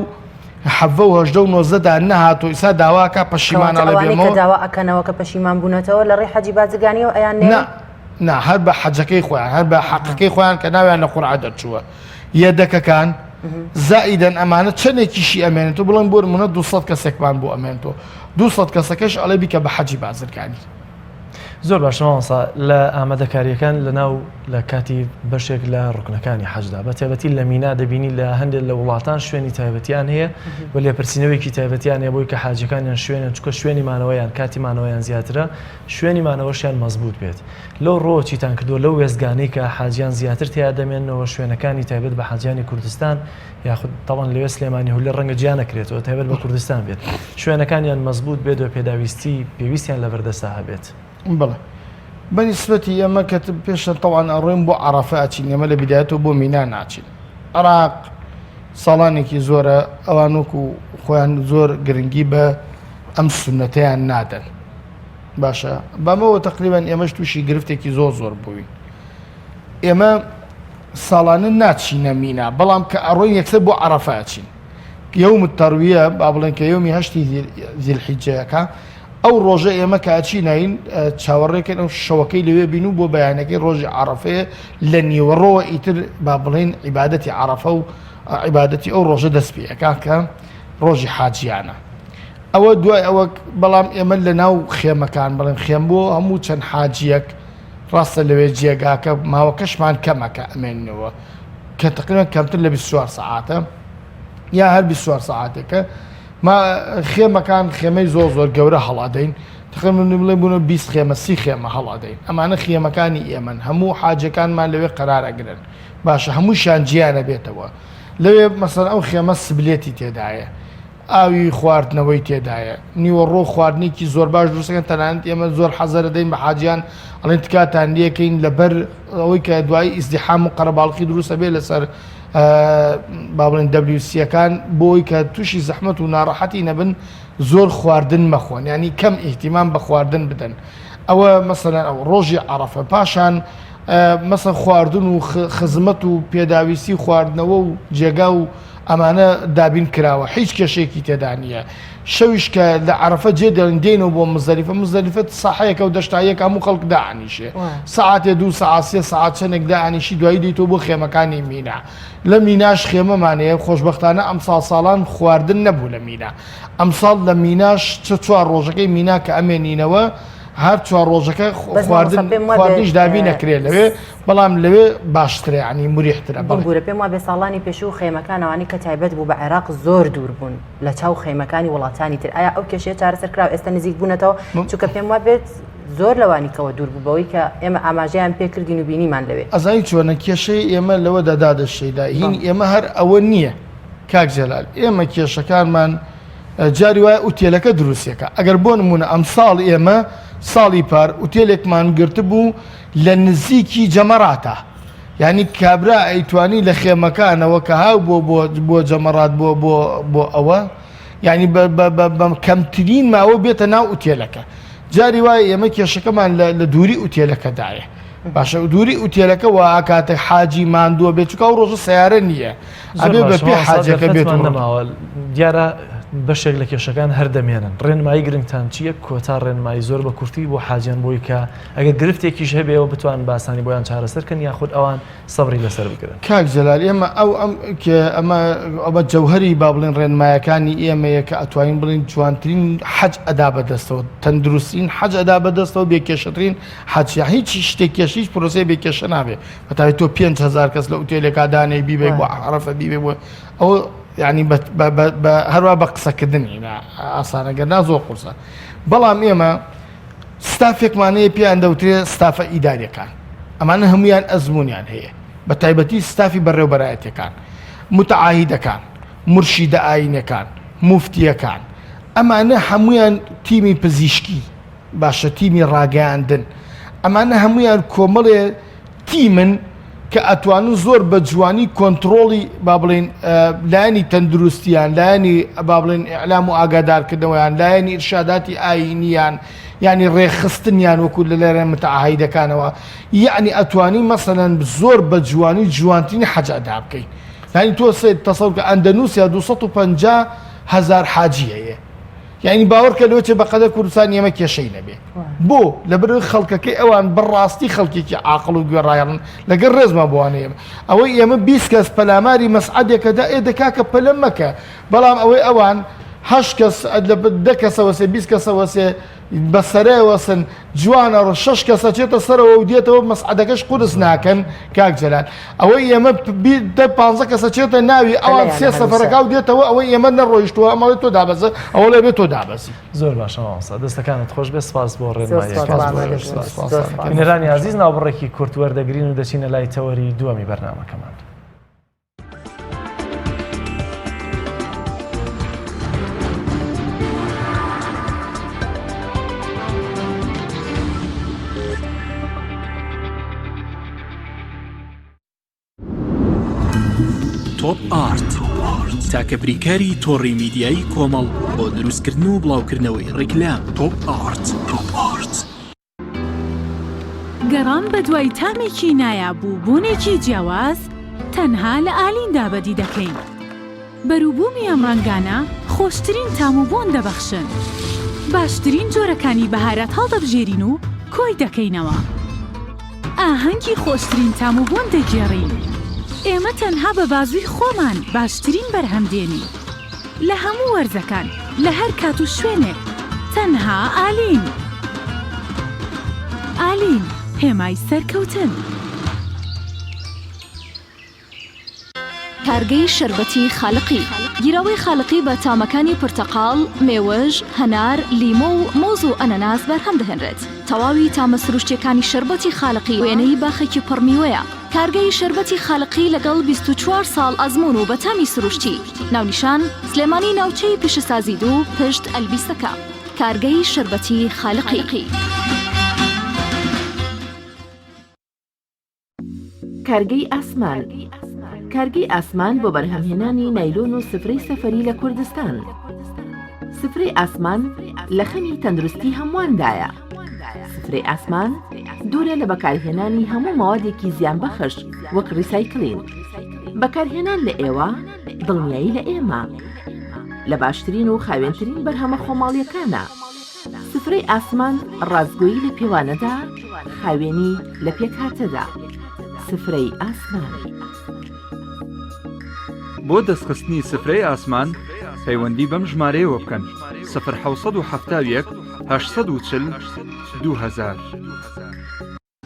حەڤە و هەژدە و نۆزدە دا نەهاتوو ئیسا داوا ئەکا پەشیمان کەواتە ئەڵێ ئەوانەی کە بێمەوە. داوا ئەکەنەوە کە پەشیمان بوونەتەوە لە ڕێی حەجی بازرگانیەوە ئەیان نا نێرن؟ نا هەر بە حەجەکەی خۆیان هەر بە حەقەکەی خۆیان کە ناویان لە قورعە دەرچووە یەدەکەکان. زائیدەن ئەمانە چەندێکیشی ئەمێنێتەوە بڵێن بۆ نمونە 200 کەسێکمان بۆ ئەمێنێتەوە 200 کەسەکەش ئەڵێ بیکە بە حەجی بازرگانی. زۆر باشە مامۆستا لە ئامادەکاریەکان لە ناو لە کاتی بەشێک لە ڕکنەکانی حەجدا بە تایبەتی لە مینا دەبینی لە هەندێک لە وڵاتان شوێنی تایبەتیان هەیە و لێپرسینەوەیکی تایبەتیان هەیە بۆی کە حاجەکانیان شوێنن چکە شوێنی مانەوەیان کاتی مانەوەیان زیاترە شوێنی مانەوەشیان مەزبوط بێت لەو ڕۆوە چیتان کردووە لەو وێستگانەی کە حاجیان زیاتر تیا دەمێنەوە شوێنەکانی تایبەت بە حاجیانی کوردستان یاخود تاوان لەوێ سلێمانی هولێر ڕەنگە جیا نەکرێتەوە تایبەت بە کوردستان بێت شوێنەکانیان مەزبوط بێت و پێداویستی پێویستیان لەبەردەستا هەبێت. بەڵێ بە نیسبەتی ئێمە کە پێشە تەوان ئەڕۆین بۆ عەرەفە ئەچین ئێمە لە بیدایەتەوە بۆ مینا ناچین عێراق ساڵانێکی زۆرە ئەوان وەکو خۆیان زۆر گرنگی بە ئەم سونەتەیان نادەن باشە بەمەوە تقریبان ئێمەش تووشی گرفتێکی زۆر زۆر بووین ئێمە ساڵانە ناچینە مینا بەڵام کە ئەڕۆین یەکسەر بۆ عەرەفە ئەچین یوم التەرویە با بڵێن کە یومی هەشتی زیلحیجەیەکە ئەو ڕۆژە ئێمە کە ئەچینین چاوەڕێکەن ئەو شەوەکەی لەوێ بین و بۆ بەیانەکەی ڕۆژی عەرەفەیە لە نیوەڕۆوە ئیتر با بڵێن عیبادەتی عەرەفە و عیبادەتی ئەو ڕۆژە دەست پێ ئەکا کە ڕۆژی حاجیانە ئەوە دوای ئەوە بەڵام ئێمە لە ناو خێمەکان بڵێن خێم بۆ هەموو چەند حاجیەک ڕاستە لەوێ جێگاکە ماوەکەشمان کەمە کە ئەمێنەوە کە تقریبا کەمتر لە 24 سەعاتە یا هەر 24 سەعاتێکە ما خێمەکان خێمەی زۆر زۆر گەورە هەڵادەین تقریبا بڵێ بوون 20 خێمە سی خێمە هەڵادەین ئەمانە خێمەکانی ئێمەن هەموو حاجەکانمان لەوێ قەرار ئەگرن باشە هەمووشیان جیانە بێتەوە لەوێ مەسەن ئەو خێمە split ی تێدایە ئاوی خواردنەوەی تێدایە. نیوەڕۆ خواردنێکی زۆر باش دروست دەکەن، تەنانەت ئێمە زۆر حەزەر دەدەین بە حاجیان ئەڵێن تکاتان لێکەین لەبەر ئەوەی کە دوایی ئیزدیحام و قەرەباڵخی دروست ئەبێ لەسەر با بڵێن WC ەکان بۆی کە تووشی زەحمەت و ناڕەحەتی نەبن زۆر خواردن مەخۆن ینی کەم ئیهتیمام بە خواردن بدەن ئەوە مەسەلەن ئەو ڕۆژی عەڕەفە پاشان مەسە خواردن و خزمەت و پێداویستی خواردنەوە و جێگا و ئەمانە دابین کراوە هیچ کێشەیەکی تێدا نییە شەویش کە لە عەرەفە جێ دێڵین دێنەوە بۆ مزدەلیفە مزدەلیفە ساحەیەکە و دەشتاییەکە هەموو خەڵک دائەنیشێ سەعاتێ دوو سەعات سێ سەعات چەندێک دائەنیشی دوایی دێیتەوە بۆ خێمەکانی مینا لە میناش خێمەمان هەیە خۆشبەختانە ئەمساڵ ساڵان خواردن نەبوو لە مینا ئەمساڵ لە میناش چ چوار ڕۆژەکەی مینا کە ئەمێنینەوە هەر چوار ڕۆژەکە بەس خواردن مامۆستا پێم وابێ خواردنیش دابین نەکرێ لەوێ بەڵام لەوێ باشترە یانی مریحترە بەڵێ. ببورە پێم وابێ ساڵانی پێشوو خەیمەکان ئەوانەی کە تایبەت بوو بە عێراق زۆر دوور بوون لە چاو خەیمەکانی وڵاتانی تر ئایا ئەو کێشەیە چارەسەر کراوە ئێستا نزیک بوونەتەوە چونکە پێم وابێت زۆر لەوانی کەوە دوور بوو بەوەی کە ئێمە ئاماژەیان پێکردین و بینیمان لەوێ. ئەزانی چۆنە کێشەی ئێمە لەوەدا دادە شەیدا هین ئێمە هەر ئەوە نییە کاک جەلال ئێمە کێشەکانمان جاری وایە ئوتێلەکە دروستەکە ئەگەر بۆ نمونە ئەمساڵ ئێمە ساڵی پار ئوتێلێکمان گرتبوو لە نزیکی جەمەراتە یانی کابرا ئەیتوانی لە خێمەکانەوە کە هاو بۆ بۆ بۆ جەمەڕات بۆ بۆ بۆ ئەوە یعنی بە کەمترین ماوە بێتە ناو ئوتێلەکە جاری وایە ئێمە کێشەکەمان لە دووری ئوتێلەکەدایە باشە دووری ئوتێلەکە وا کاتێک حاجی ماندووە بێت چکە ئەو ڕۆژە سیارە نییە ئەبێ بە پێ حاجەکە بێت نەماوە دیارە بەشێک لە کێشەکان هەر دەمێنن ڕێنمایی گرنگتان چییە کۆتا ڕێنمایی زۆر بە کورتی بۆ حاجیان بۆی کە ئەگەر گرفتێکیش هەبێ ئێوە بتوانن بە ئاسانی بۆیان چارەسەر کەن یاخود ئەوان سەبری لەسەر بگرن. کاک جەلال ئێمە ئەو ئەم کە ئەمە ئەمە جەوهەری با بڵێن ڕێنمایەکانی ئێمەیە کە ئەتوانین بڵێن جوانترین حەج ئەدا بەدەستەوە تەندروستترین حەج ئەدا بەدەستەوە بێ کێشەترین حەج یا هیچ شتێک کێش هیچ پرۆسەیە بێ کێشە نابێ بەتای تۆ 5000 کەس لە ئوتێلێکا دانێی بیبەی بۆ عەرەفە بیبەی بۆ ئەوە یعنی بە هەروە بە قسەکردنی ئاسانە گەر نا زۆر قورسە بەڵام ئێمە ستافێکمان هەیە پێیان دەوترێ ستافە ئیداریەکان ئەمانە هەمویان ئەزمونیان هەیە بە تایبەتی ستافی بەڕێوبەرایەتەکان متعاهیدەکان مورشیدە ئاینەکان موفتیەکان ئەمانە هەمویان تیمی پزیشکی باشە تیمی ڕاگەیاندن ئەمانە هەمویان کۆمەڵێ تیمن کە ئەتوانن زۆر بە جوانی کۆنتڕۆڵی با بڵێین لایەنی تەندروستیان لایەنی با بڵێن ئیعلام و ئاگادارکردنەوەیان لایەنی ئیرشاداتی ئایینیان یعنی ڕێکخستنیان وەکو لە لایەن متعاهیدەکانەوە یعنی ئەتوانی مەسەلەن زۆر بە جوانی جوانترین حەج ئەدا بکەین یعنی تۆ سێ تەسەور کە ئەندەنووسیا 250 هەزار حاجی هەیە. یعنی باوەڕکە لۆچێ بەقەدەر کوردستانی ئێمە کێشەی نەبێ بۆ لەبەرئەوەی خەڵکەکەی ئەوان بەڕاستی خەڵکێکی عاقڵ و گوێڕایەڵن لەگەڵ ڕێزما بۆوانە ئێمە ئەوەی ئێمە 20 کەس پەلاماری مەسعەدێکەدا ئێ دەکاکە پەلە مەکە بەڵام ئەوەی ئەوان هەشت کەس لە دە کەسەوە سێ 20 کەسەوە سێ بەسەرەوە سن جوانە ڕ شەش کەس ئەچێتە سەرەوە و دێتەوە مەسعەدەکەش قورس ناکەن کاک جەلال ئەوەی ئێمە دە پانزە کەس ئەچێتە ناوی ئەوان پەلەیانە سێ هەمیشە. سەفەرەکە و دێتەوە ئەوەی ئێمە نەڕۆیشتووە ئەمەڵێ تۆ دابەزە ئەوەڵێ بێ تۆ دابەزی. زۆر باشە مامۆستا دەستەکانت خۆش بێت سپاس بۆ زۆر ڕێنماییەکەت. سپاس بۆ سپاس بۆ ئامادەبوونت. ئێوەش، سپاس زۆر سپاس. سپاس. بینەرانی ئازیز ناوبڕێکی کورت وەردەگرین و دەچینە لای تەوەری دووەمی بەرنامەکەمان. تۆپ ئارت تاکە بریکاری تۆڕی میدیایی کۆمەڵ بۆ دروستکردن و بڵاوکردنەوەی ڕیکلام تۆپ ئارت تۆپ ئارت. گەڕان بەدوای تامێکی نایاب و بۆنێکی جیاواز تەنها لە ئالیندا بەدی دەکەین. بەروبوومی ئەم ڕەنگانە خۆشترین تام و بۆن دەبەخشن. باشترین جۆرەکانی بەهارات هەڵدەبژێرین و کۆی دەکەینەوە. ئاهەنگی خۆشترین تام و بۆن دەگێڕین. ئێمە تەنها بە بازووی خۆمان باشترین بەرهەم دێنین. لە هەموو وەرزەکان، لە هەر کات و شوێنێک، تەنها ئالین. ئالین، هێمای سەرکەوتن. کارگەی شەربەتی خالقی. گیراوەی خالقی بە تامەکانی پرتەقاڵ، مێوژ، هەنار، لیمۆ و مۆز و ئەنەناس بەرهەم دەهێنرێت. تەواوی تامە سروشتییەکانی شەربەتی خالقی وێنەی باخێکی پڕ میوەیە. کارگەی شەربەتی خالقی لەگەڵ 24 ساڵ ئەزموون و بە تامی سروشتی. ناونیشان، سلێمانی ناوچەی پیشەسازی دوو پشت ئەلبیسەکە. کارگەی شەربەتی خالقی. کارگەی ئاسمان کارگەی ئاسمان بۆ بەرهەمهێنانی نایلۆن و سفرەی سەفەری لە کوردستان. سفرەی ئاسمان لە خەمی تەندروستی هەموواندایە. سفرەی ئاسمان دوورە لە بەکارهێنانی هەموو مەوادێکی زیانبەخش وەک ڕیسایکلین. بەکارهێنان لە ئێوە دڵنیایی لە ئێمە. لە باشترین و خاوێنترین بەرهەمە خۆماڵیەکانە. سفرەی ئاسمان ڕاستگۆیی لە پێوانەدا، خاوێنی لە پێکهاتەدا. سفرەی ئاسمان. بۆ دەستخستنی سفرەی ئاسمان پەیوەندی بەم ژمارەیەوە بکەن، سفر 771 840 2000.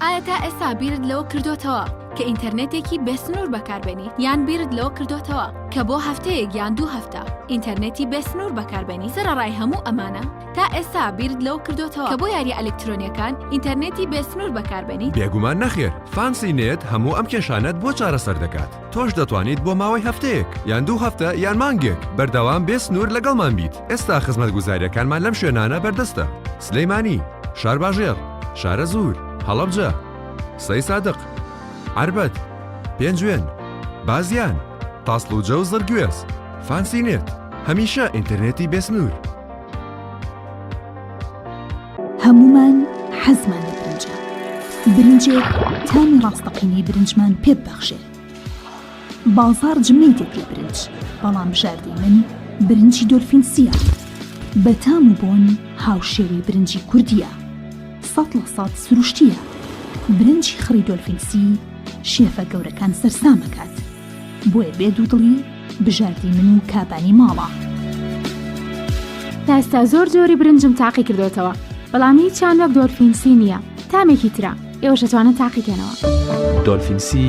ئایا تا ئێستا بیرت لەوە کردۆتەوە کە ئینتەرنێتێکی بێ سنوور بەکاربێنیت؟ یان بیرت لەوە کردۆتەوە کە بۆ هەفتەیەک یان دوو هەفتە ئینتەرنێتی بێ سنوور بەکاربێنیت؟ سەرەڕای هەموو ئەمانە تا ئێستا بیرت لەوە کردۆتەوە کە بۆ یارییە ئەلکترۆنییەکان ئینتەرنێتی بێ سنوور بەکاربێنیت؟ بێگومان نەخێر، فانسی نێت هەموو ئەم کێشانەت بۆ چارەسەر دەکات، تۆش دەتوانیت بۆ ماوەی هەفتەیەک، یان دوو هەفتە، یان مانگێک بەردەوام بێ سنوور لەگەڵمان بیت، ئێستا خزمەتگوزارییەکانمان لەم شوێنانە بەردەستە، سلیمانی، شارباژێڕ، شارەزوور، هەڵەبجە، سەیسادق، عەربەت، پێنجوێن، بازیان، تاسڵوجە و زڕگوێز. فانسی نێت، هەمیشە ئینتەرنێتی بێسنوور. هەموومان حەزمان لە برنجە، برنجێک تامی ڕاستەقینەی برنجمان پێ ببەخشێ. بازاڕ جمەی دێت لە برنج، بەڵام بژاردەی من برنجی دۆلفین سییە. بە تام و بۆن هاوشێوەی برنجی کوردییە. 100% سروشتییە. برنجی خڕی دۆلفین سی شێفە گەورەکان سەرسام ئەکات. بۆیە بێ دوودڵی بژاردەی من و کابانی ماڵە. تا ئێستا زۆر جۆری برنجم تاقی کردۆتەوە بەڵام هیچیان وەک دۆلفین سی نییە تامێکی ترە ئێوەش ئەتوانن تاقیکەنەوە. دۆلفین سی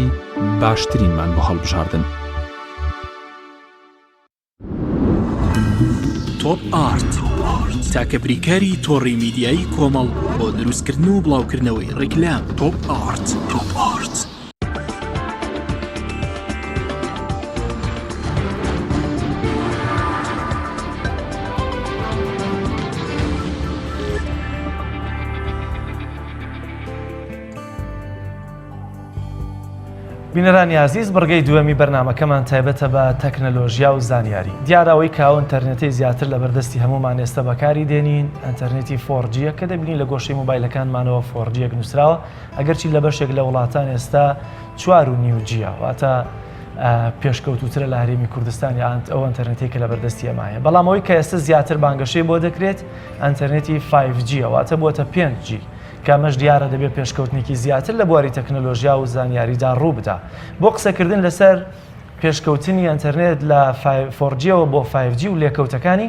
باشترینمان بۆ هەڵبژاردن. تۆپ ئارت تاکە بریکاری تۆڕی میدیایی کۆمەڵ بۆ دروستکردن و بڵاوکردنەوەی ڕیکلام تۆپ ئارت تۆپ ئارت. بینەرانی ئازیز بڕگەی دووەمی بەرنامەکەمان تایبەتە بە تەکنەلۆژیا و زانیاری دیارە ئەوەی کە ئەو ئینتەرنێتەی زیاتر لە بەردەستی هەمومان ئێستا بەکاری دێنین ئەتەرنێتی 4G یە کە دەبینین لە گۆشەی مۆبایلەکانمانەوە 4G یەک نووسراوە ئەگەرچی لە بەشێک لە وڵاتان ئێستا چوار و نیو G یە واتە. پێشکەوتووترە لە هەرێمی کوردستان یان ئەو ئەتەرنێتی کە لە بەردەستی ئێمە هەیە بەڵام ئەوەی کە ئێستا زیاتر بانگەشەی بۆ دەکرێت ئەتەرنێتی 5G واتە بووەتە 5G کە ئەمەش دیارە دەبێت پێشکەوتنێکی زیاتر لە بواری تەکنەلۆژیا و زانیاریدا ڕوو بدا بۆ قسەکردن لەسەر پێشکەوتنی ئەتەرنێت لە 4G-ەوە بۆ 5G و لێکەوتەکانی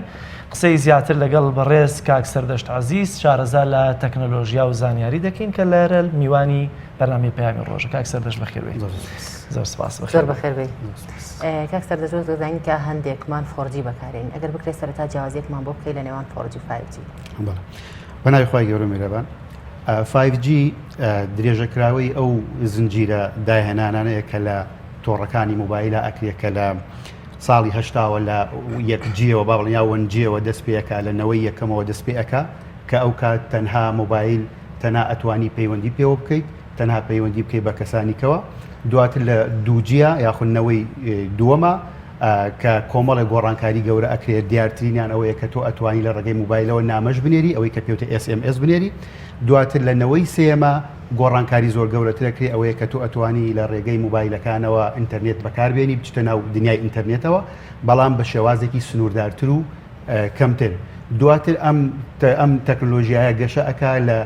قسەی زیاتر لەگەڵ بەڕێز کاک سەردەشت عەزیز شارەزا لە تەکنەلۆژیا و زانیاری دەکەین کە لێرە میوانی بەرنامەی پەیامی ڕۆژە. کاک سەردەشت بەخێر بێیت. زۆر سپاس. زۆر بەخێر بێیت. کاک سەردەشت وەک دەزانین کە هەندێکمان 4G بەکارێنین ئەگەر بکرێت سەرەتا جیاوازیەکمان بۆ بکەیت لە نێوان 4G و 5G. بەڵێ. بە ناوی خوای گەورە میهرەبان. 5G درێژەکراوەی ئەو زنجیرە داهێنانانەیە کە لە تۆڕەکانی مۆبایلە ئەکرێت کە لە ساڵی هەشتاوە لە یەک جیەوە با بڵێن یا one جیەوە دەست پێ ئەکا لە نەوەی یەکەمەوە دەست پێ ئەکا کە ئەو کات تەنها مۆبایل تەنها ئەتوانی پەیوەندی پێوە بکەیت تەنها پەیوەندی بکەیت بە کەسانی کەوە دواتر لە دووجیە یاخود نەوەی دووەمە کە کۆمەڵێک گۆڕانکاری گەورە ئەکرێت دیارترینیان ئەوەیە کە تۆ ئەتوانی لە ڕێگەی موبایلەوە نامەش بنێری ئەوەی کە پێوتە SMS بنێری دواتر لە نەوەی سێیەمە گۆڕانکاری زۆر گەورەتر ئەکرێ ئەوەیە کە تۆ ئەتوانی لە ڕێگەی موبایلەکانەوە ئینتەرنێت بەکاربێنی بچیتە ناو دنیای ئینتەرنێتەوە بەڵام بە شێوازێکی سنووردارتر و کەمتر دواتر ئەم ئەم تەکنۆلۆژیایە گەشە ئەکا لە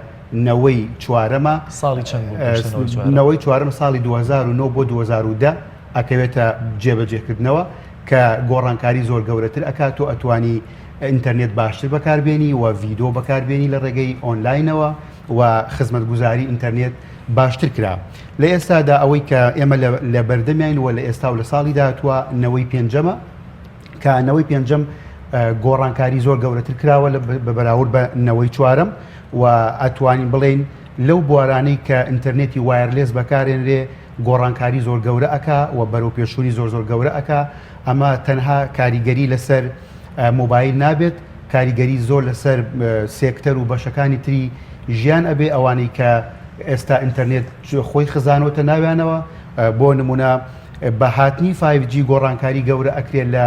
نەوەی چوارەمە ساڵی چەند بوو پێش نەوەی چوارەم؟ نەوەی چوارەم ساڵی 2009 بۆ 2010 ئەکەوێتە جێبەجێکردنەوە کە گۆڕانکاری زۆر گەورەتر ئەکات تۆ ئەتوانی ئینتەرنێت باشتر بەکاربێنی و ڤیدۆ بەکاربێنی لە ڕێگەی ئۆنلاینەوە و خزمەتگوزاری ئینتەرنێت باشتر کرا. لە ئێستادا ئەوەی کە ئێمە لە بەردەمیین و لە ئێستا و لە ساڵی داهاتووە نەوەی پێنجەمە کە نەوەی پێنجەم گۆڕانکاری زۆر گەورەتر کراوە بە بەراورد بە نەوەی چوارەم و ئەتوانین بڵێین لەو بوارانەی کە ئینتەرنێتی wireless بەکارێنرێ گۆڕانکاری زۆر گەورە ئەکا و بەرەوپێشچوونی زۆر زۆر گەورە ئەکا ئەمە تەنها کاریگەری لەسەر مۆبایل نابێت، کاریگەری زۆر لەسەر سێکتەر و بەشەکانی تری ژیان ئەبێ، ئەوانەی کە ئێستا ئینتەرنێت خۆی خزانۆتە ناویانەوە، بۆ نمونە بە هاتنی 5G گۆڕانکاری گەورە ئەکرێت لە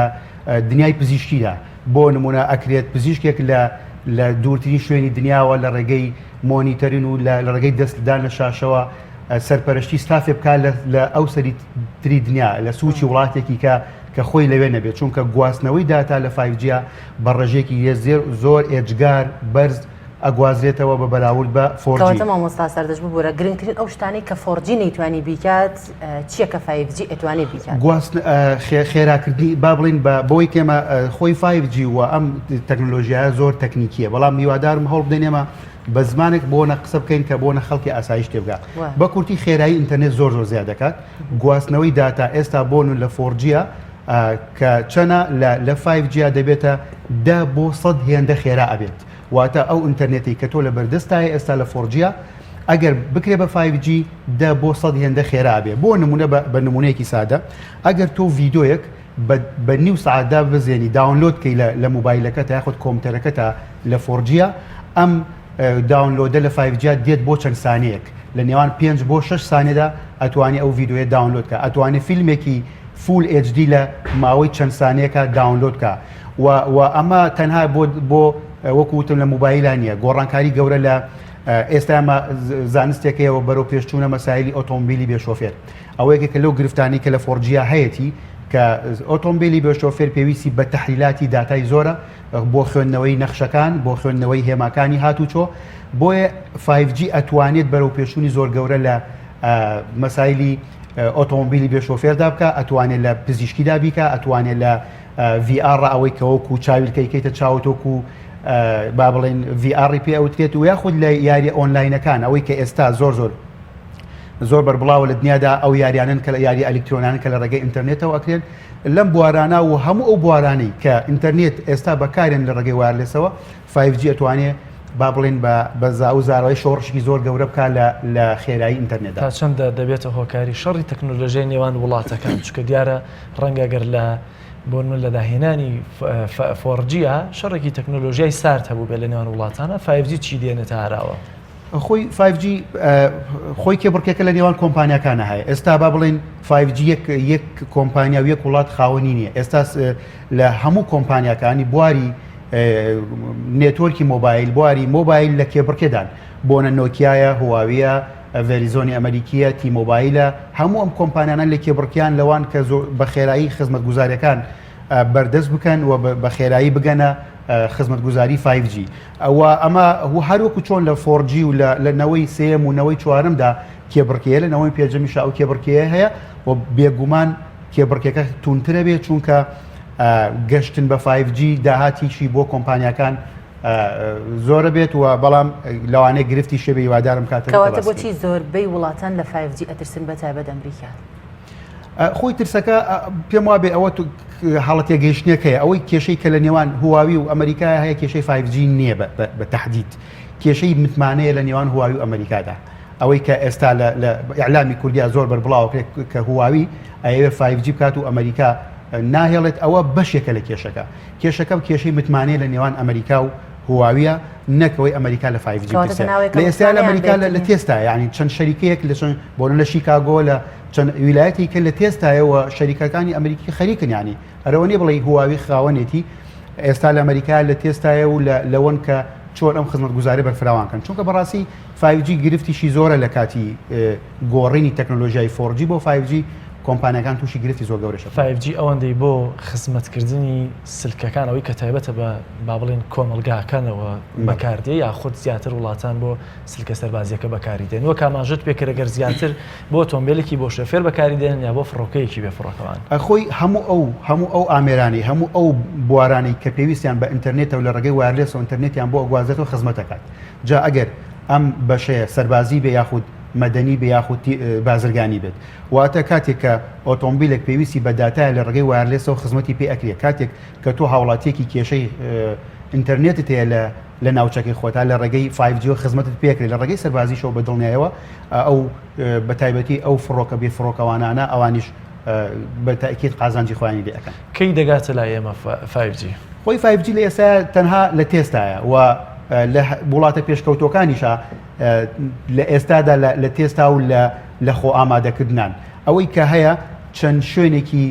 دنیای پزیشکیدا، بۆ نمونە ئەکرێت پزیشکێک لە لە دوورترین شوێنی دنیاوە لە ڕێگەی مۆنیتەرین و لە ڕێگەی دەستدان لە شاشەوە سەرپەرشتی ستافێ بکات لە ئەو سەری تری دنیا لە سوچی وڵاتێکی کە کە خۆی لەوێ نەبێت چونکە گواستنەوەی داتا لە 5G بە ڕێژەیەکی یەزێر زۆر ئێجگار بەرز ئەگوازرێتەوە بە بەراورد بە 4G. کەواتە مامۆستا سەردەشت ببورە گرنگترین ئەو شتانەی کە 4G نەیتوانی بیکات چییە کە 5G ئەتوانێ بیکات؟ گواستن خێراکردنی با بڵین بە بۆی کێمە خۆی 5G و ئەم تەکنۆلۆژیایە زۆر تەکنیکیە بەڵام هیوادارم هەوڵ بدەین ئێمە بە زمانێک بۆ نە قسە بکەین کە بۆ نە خەڵکی ئاسایش تێبگا بە کورتی خێرایی ئینتەرنێت زۆر زۆر زیاد دەکات گواستنەوەی داتا ئێستا بۆ نمونە لە 4G ە کە چەنە لە 5G دەبێتە دە بۆ 100 هێندە خێرا ئەبێت واتە ئەو ئینتەرنێتی کە تۆ لە بەردەستایە ئێستا لە 4G ە ئەگەر بکرێ بە 5G دە بۆ 100 هێندە خێرا بێ بۆ نمونە بە نمونەیەکی سادە ئەگەر تۆ ڤیدۆیەک بە نیو سەعات داببەزێنی download کەی لە لە مۆبایلەکەتا یاخود کۆمپیوتەرەکەتا لە 4G ە ئەم download ە لە 5G دێت بۆ چەند سانەیەک لە نێوان 5 بۆ 6 سانێدا ئەتوانی ئەو ڤیدیۆیە download کە ئەتوانێ فیلمێکی full HD لە ماوەی چەند سانەیەکە download کە و و ئەمە تەنها بۆ بۆ وەکو وتم لە مۆبایلە نییە گۆڕانکاری گەورە لە ئێستا ئەمە زانستێکەیەوە بەرەو پێشچوونە مەسایلی ئۆتۆمبیلی بێ شۆفێر ئەوە یەکێکە لەو گرفتانەی کە لە 4G یا هەیەتی کە ئۆتۆمبیلی بێ شۆفێر پێویستی بە تەحلیلاتی داتای زۆرە بۆ خوێندنەوەی نەخشەکان بۆ خوێندنەوەی هێماکانی هاتوچۆ بۆیە 5G ئەتوانێت بەرەو پێشچوونی زۆر گەورە لە مەسایلی ئۆتۆمبیلی بێ شۆفێردا بکە ئەتوانێت لە پزیشکیدا بیکە ئەتوانێت لە VR ئەوەی کە وەکو چاویلکەی کەیتە چاوت وەکو با بڵێن VR پێ ئەوترێت و یاخود لە یاریە ئۆنلاینەکان ئەوەی کە ئێستا زۆر زۆر زۆر بەربڵاوە لە دنیادا ئەو یاریانەن کە لە یاری ئەلیکترۆنانە کە لە ڕێگەی ئینتەرنێتەوە ئەکرێن لەم بوارانە و هەموو ئەو بوارانەی کە ئینتەرنێت ئێستا بەکارێن لە ڕێگەی wireless ەوە 5G ئەتوانێ با بڵێن بە بە زا و زاراوەی شۆڕشێکی زۆر گەورە بکا لە لە خێرایی ئینتەرنێتدا. تا چەندە دەبێتە هۆکاری شەڕی تەکنۆلۆژیای نێوان وڵاتەکان چونکە دیارە ڕەنگە گەر لە بۆ نمونە لە داهێنانی 4G شەڕێکی تەکنۆلۆژیای سارد هەبوو بێت لە نێوان وڵاتانە 5G چی دێنێتە ئاراوە؟ خۆی 5G خۆی کێبڕکێکە لە نێوان کۆمپانیاکانە هەیە ئێستا با بڵین 5G یەک یەک کۆمپانیا و یەک وڵات خاوەنی نییە ئێستا لە هەموو کۆمپانیاکانی بواری network ی مۆبایل بواری مۆبایل لە کێبڕکێدان بۆنە نۆکیایە هواویە. ڤێریزۆنی ئەمەریکییە، تی مۆبایلە، هەموو ئەم کۆمپانیانە لە کێبڕکێیان لەوان کە بە خێرایی خزمەتگوزارییەکان بەردەست بکەن و بە خێرایی بگەنە خزمەتگوزاری 5G. و ئەمە هەروەکو چۆن لە 4G و لە نەوەی سێیەم و نەوەی چوارەمدا کێبڕکێیە، لە نەوەی پێنجەمیشا ئەو کێبڕکێیە هەیە و بێگومان کێبڕکێکە توندترە بێت چونکە گەشتن بە 5G داهاتیشی بۆ کۆمپانیاکان زۆرە بێت و بەڵام لەوانەیە گرفتی شێ بێ هیوادارم کاتێک کەواتە بۆچی زۆربەی وڵاتان لە 5G ئەترسن بە تایبەت ئەمریکا؟ خۆی ترسەکە پێم وابێ ئەوە هەڵە تێگەیشتنێک هەیە ئەوەی کێشەی کە لە نێوان هواوی و ئەمریکا هەیە کێشەی 5G نییە بە تهدید کێشەی متمانەیە لە نێوان هواوی و ئەمریکادا ئەوەی کە ئێستا لە ئیعلامی کوردیا زۆر بەربڵاوەکرێت کە هواوی ئەیەوێ 5G بکات و ئەمریکا ناهێڵێت ئەوە بەشێکە لە کێشەکە کێشەکە کێشەی متمانەیە لە نێوان ئەمریکا و هواویە نەکەوەی ئەمریکا لە 5G لە ئێستا لە ئەمریکا لە تێستا یعنی چەند شەریکەیەک لە چەند بۆ لە شیکاگۆ لە چەند ویلایەتی کە لە تێستایەوە شەریکەکانی ئەمریکی خەریکن ینی ئەرەوە نیە بڵێ هواوی خاوەنێتی ئێستا لە ئەمریکا لە تێستایە و لەوەن کە چۆن ئەم خزمەتگوزاری بەرفراوان کەن چونکە بەڕاستی 5G گرفتیشی زۆرە لە کاتی گۆڕینی تەکنۆلۆژیای 4G بۆ 5G کۆمپانیاکان تووشی گرفتی زۆر گەورەش 5G ئەوەندەی بۆ خزمەتکردنی سلکەکان ئەوەی کە تایبەتە بە با بڵێن کۆمەڵگاکانەوە بەکاردێ یاخود زیاتر وڵاتان بۆ سلکە سەربازیەکە بەکاری دێن وەک ئاماژەت پێکرد گەر زیاتر بۆ ئۆتۆمبیلێکی بۆ شۆفێر بەکاری دێن یا بۆ فڕۆکەیەکی بێ فڕۆکەوان. خۆی هەموو ئەو هەموو ئەو ئامێرانەی هەموو ئەو بوارانەی کە پێویستیان بە ئینتەرنێتە و لە ڕێگەی wireless و ئینتەرنێتیان بۆ ئەگوازێتەوە خزمەت ئەکات جا ئەگەر ئەم بەشەیە سەربازی بێ یاخود مەدەنی بێ یاخود بازرگانی بێت واتە کاتێک کە ئۆتۆمبیلێک پێویستی بە داتایە لە ڕێگەی wireless ەوە خزمەتی پێ ئەکرێت کاتێک کە تۆ هاوڵاتیەکی کێشەی ئینتەرنێتت هەیە لە لە ناوچەکەی خۆتا لە ڕێگەی 5G خزمەتت پێکرێت لە ڕێگەی سەربازیشەوە بە دڵنیایەوە ئەو بە تایبەتی ئەو فڕۆکە بێ فڕۆکەوانانە ئەوانیش بە تاکیت قازانجی خۆیانی لێ ئەکەن. کەی دەگاتە لای ئێمە 5G؟ خۆی 5G لە ئێستا تەنها لە تێستایە و لە وڵاتە پێشکەوتوەکانیشە لە ئێستادا لە تێستا و لە خۆ ئامادەکردنان ئەوەی کە هەیە چەند شوێنێکی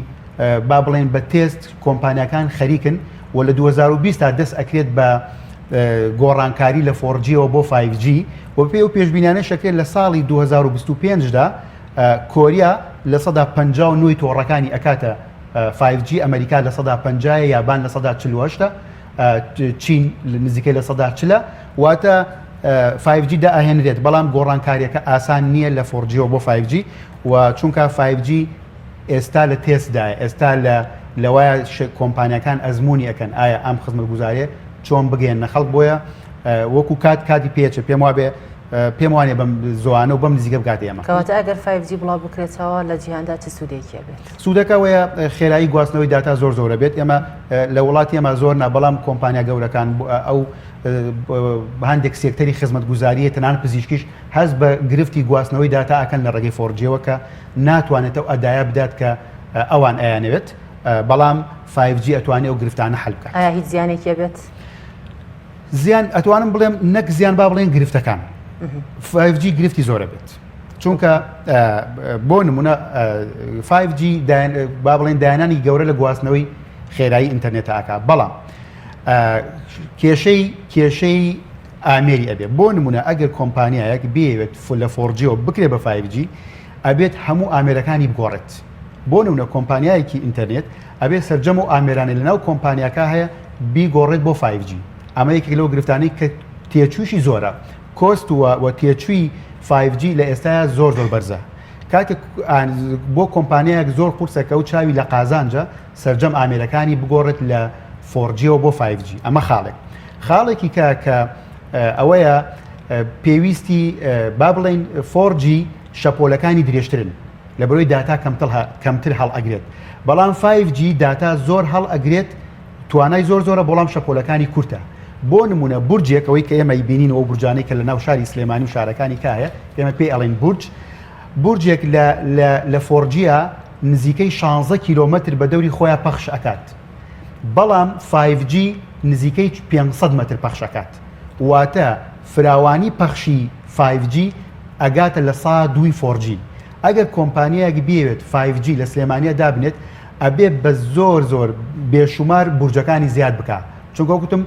با بڵێن بە تێست کۆمپانیاکان خەریکن و لە 2020 تا دەست ئەکرێت بە گۆڕانکاری لە 4G ەوە بۆ 5G و پێ و پێشبینانە شەکرێت لە ساڵی 2025 دا کۆریا لە سەدا 59 تۆڕەکانی ئەکاتە 5G ئەمریکا لە سەدا 50 یابان لە سەدا 48 چین نزیکەی لە سەدا چلە واتە 5G دائەهێنرێت بەڵام گۆڕانکاریەکە ئاسان نییە لە 4G ەوە بۆ 5G و چونکە 5G ئێستا لە تێستدایە ئێستا لە لەوایە کۆمپانیاکان ئەزمموی ئەەکەن ئایا ئەم خزمەتگوزارێ چۆن بگەێنە خەڵک بۆیە وەکو کات کاتی پێچە پێم وابێ پێم وانە بەم زۆانە و بەم نزیکە بگات ئێمە کەواتە ئەگەر 5G بڵاو بکرێتەوە لە جیهاندا چ سوودێکی بێت سوودەکە وەیە خێرایی گواستنەوەی داتا زۆر زۆرە بێت ئێمە لە وڵاتی ئێمە زۆر نا بەڵام کۆمپانیا گەورەکان ئەو هەندێک سێکتەری خزمەتگوزاریە تەنان پزیشکیش هەست بە گرفتی گواستنەوەی داتا ئەکەن لە ڕێگەی 4G ەوە کە ناتوانێت ئەو ئەدایە بدات کە ئەوان ئەیانەوێت بەڵام 5G ئەتوانێت ئەو گرفتانە حل بکات. ئایا هیچ زیانێکی ئەبێت؟ زیان ئەتوانم بڵێم نەک زیان با بڵێن گرفتەکان 5G گرفتی زۆرە بێت چونکە بۆ نمونە 5G با بڵێن دایانانی گەورە لە گواستنەوەی خێرایی ئینتەرنێت ئاکا بەڵام کێشەی کێشەی ئامێری ئەبێ بۆ نمونە ئەگەر کۆمپانیایەک بێوێت لە 4G ەوە بکرێ بە 5G ئەبێت هەموو ئامێرەکانی بگۆڕێت بۆ نمونە کۆمپانیایەکی ئینتەرنێت ئەبێ سەرجەم و ئامێرانەی لەناو کۆمپانیاکە هەیە بیگۆڕێت بۆ 5G ئەمە یەکێک لەو گرفتانەی کە تێچووشی زۆرە cost و و تێچووی 5G لە ئێستایا زۆر زۆر بەرزە کاتێک بۆ کۆمپانیایەک زۆر قورسە کە ئەو چاوی لە قازانجە سەرجەم ئامێرەکانی بگۆڕێت لە 4G ەوە بۆ 5G ئەمە خاڵێک خاڵێکی کە کە ئەوەیە پێویستی با بڵێین 4G شەپۆلەکانی درێژترن لەبەرەوەی داتا کەمتر هەڵئەگرێت بەڵام 5G داتا زۆر هەڵئەگرێت توانای زۆر زۆرە بەڵام شەپۆلەکانی کورتە بۆ نمونە بورجێک ئەوەی کە ئێمە بینین ئەو بورجانەی کە لە ناو شاری سلێمانی و شارەکانی کایە ئێمە پێی ئەڵێن بورج بورجێک لە لە لە 4G ە نزیکەی 16 کیلۆمەتر بە دەوری خۆیان پەخش ئەکات بەڵام 5G نزیکەی 500 مەتر پەخش ئەکات واتە فراوانی پەخشی 5G ئەگاتە لە سا دووی 4G ئەگەر کۆمپانیایەک بیەوێت 5G لە سلێمانیا دابنێت ئەبێ بە زۆر زۆر بێشومار بورجەکانی زیاد بکا چونکە وەک وتم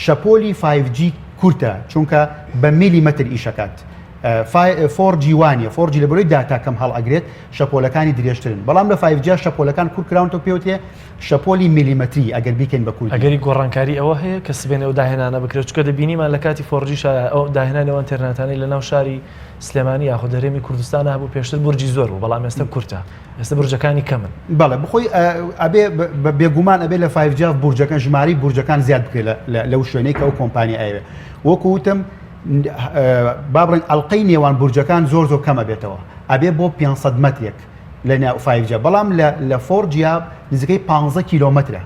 شەپۆلی 5G کورتە چونکە بە میلیمەتر ئیشەکات. 4G وانە 4G لە بەرەی داتا کەم هەڵ ئەگرێت شەپۆلەکانی درێژترن بەڵام لە 5G شەپۆلەکان کورت کراونەتەوە پێوترێ شەپۆلی میلیمەتری ئەگەر بیکەین بە کوردی. ئەگەری گۆڕانکاری ئەوە هەیە کە سبەینێ ئەو داهێنانە بکرێت چونکە دەبینیمان لە کاتی 4G شا ئەو داهێنانی ئەو ئەنتێرناتانەی لە ناو شاری سلێمانی یاخود هەرێمی کوردستانا هەبوو پێشتر بورجی زۆر بوو بەڵام ئێستا کورتە ئێستا بورجەکانی کەمن. بەڵێ بخۆی ئەبێ بێگومان ئەبێ لە 5G بورجەکان ژمارەی بورجەکان زیاد بکرێت لەو شوێنەی کە ئەو کۆمپانیا ئەیەوێ وەکو وتم با بڵێن ئەڵلقەی نێوان بورجەکان زۆر زۆر کەم ئەبێتەوە ئەبێ بۆ 500 مەترێک لە ناو 5G بەڵام لە لە 4G نزیکەی 15 کیلۆمەترە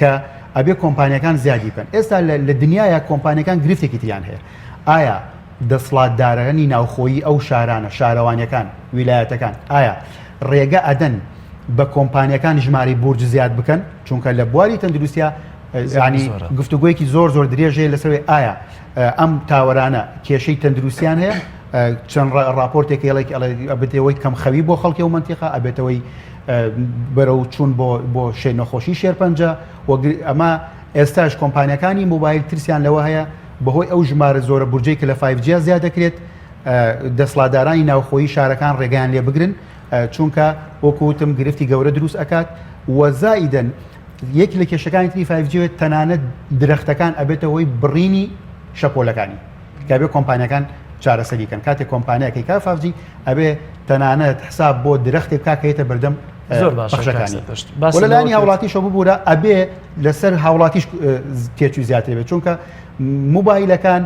کە ئەبێ کۆمپانیەکان زیادی بکەن ئێستا لە دنیاە کۆمپانیەکان گرفتێکی تریان هەیە ئایا دەسڵاتدارانی ناوخۆیی ئەو شارانە، شارەوانیەکان، ویلایەتەکان، ئایا ڕێگە ئەدەن بە کۆمپانیەکان ژمارەی بورج زیاد بکەن؟ چونکە لە بواری تەندروستیا ینی گفتوگۆیەکی زۆر زۆر درێژ هەیە لەسەر ئایا ئەم tower انە کێشەی تەندروستیان هەیە چەند ڕاپۆرتێک هێڵێک ئەبێتەوەی کەمخەوی بۆ خەڵکی و منتیقە ئەبێتەوەی بەرەو چوون بۆ بۆ شێ نەخۆشی شێرپەنجە ئەمە ئێستاش کۆمپانیەکانی مۆبایل ترسیان لەوە هەیە بەهۆی ئەو ژمارە زۆرە بورجەی کە لە five G زیاد دەکرێت، دەسڵاتدارانی ناوخۆیی شارەکان ڕێگەیان لێ بگرن، چونکە وەکو وتم گرفتی گەورە دروست ئەکات و زائیدەن یەک لە کێشەکانی تری five G تەنانەت درەختەکان ئەبێتە هۆی بڕینی شەپۆلەکانی کە ئەبێ کۆمپانیەکان چارەسەری کەن کاتێک کۆمپانیاکەی کا five G ئەبێ تەنانەت حساب بۆ درەختێک بکا کە یێتە بەردەم زۆر باشە پەخشەکانی لە لایەنی هاوڵاتیشەوە ببوورە ئەبێ لەسەر هاوڵاتیش تێچووی زیاتر بێت چونکە موبایلەکان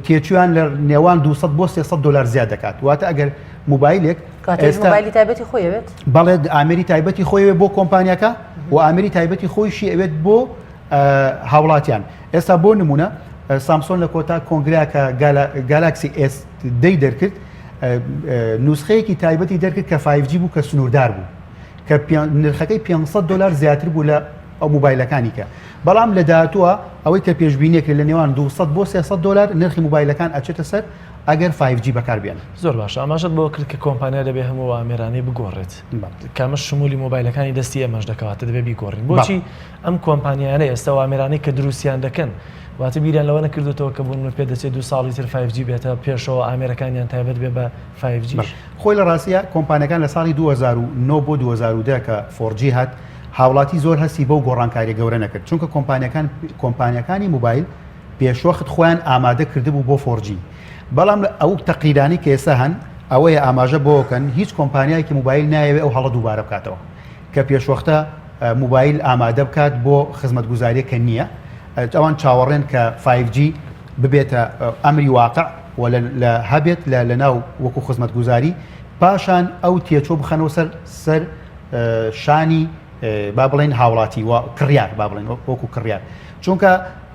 تێچویان لە نێوان 200 بۆ 300 دلار زیاد دەکات واتە ئەگەر موبایلێک مۆبایلی تایبەتی خۆی ئەوێت بەڵێ ئامێری تایبەتی خۆی بۆ کۆمپانیاکە و ئامێری تایبەتی خۆیشی ئەوێت بۆ هاوڵاتیان ئێستا بۆ نمونە سامسۆن لە کۆتا کۆنگرا کە گالاکسی S دەی دەرکرد نوسخەیەکی تایبەتی دەرکرد کە 5G بوو کە سنووردار بوو کە نرخەکەی 500 دلار زیاتر بوو لە ئەو موبایلەکانی کە بەڵام لە داهاتووە ئەوەی کە پێشبینیەکرێت لە نێوان 200 بۆ 300 دلار نرخی موبایلەکان ئەچێتە سەر ئەگەر 5G بەکار بێنن. زۆر باشە ئاماژەت بەوە کرد کە کۆمپانیا دەبێ هەموو ئامێرانەی بگۆڕێت کامەش شمولی مۆبایلەکانی دەستی ئێمەش دەکەواتە دەبێ بیگۆڕین بۆچی ئەم کۆمپانیانە ئێستا و ئامێرانەی کە دروستیان دەکەن واتە بیریان لەوە نەکردوتەوە کە بۆ نمونە پێ دەچێت دو ساڵی تر 5G بێتە پێشەوە ئامێرەکانیان تایبەت بێ بە 5G. خۆی لە ڕاستیا کۆمپانیەکان لە ساڵی 2009 بۆ 2010 کە 4G هات هاوڵاتی زۆر هەستی بەو گۆڕانکاریە گەورە نەکرد چونکە کۆمپانیەکان کۆمپانیەکانی موبایل پێشوەخت خۆیان ئامادە کردبوو بۆ 4G بەڵام ئەو تەقریرانەی کە ئێستا هەن ئەوەیە ئاماژە بۆکەن هیچ کۆمپانیایەکی موبایل نایەوێ ئەو هەڵە دووبارە بکاتەوە کە پێشوەختە موبایل ئامادە بکات بۆ خزمەتگوزاریە کە نییە ئەوان چاوەڕێن کە 5G ببێتە ئەمری واقع و لە هەبێت لە لەناو وەکو خزمەتگوزاری پاشان ئەو تێچۆ بخەنەوە سەر سەر شانی با بڵێن هاوڵاتی و کڕیار با بڵێن وەکو کڕیار چونکە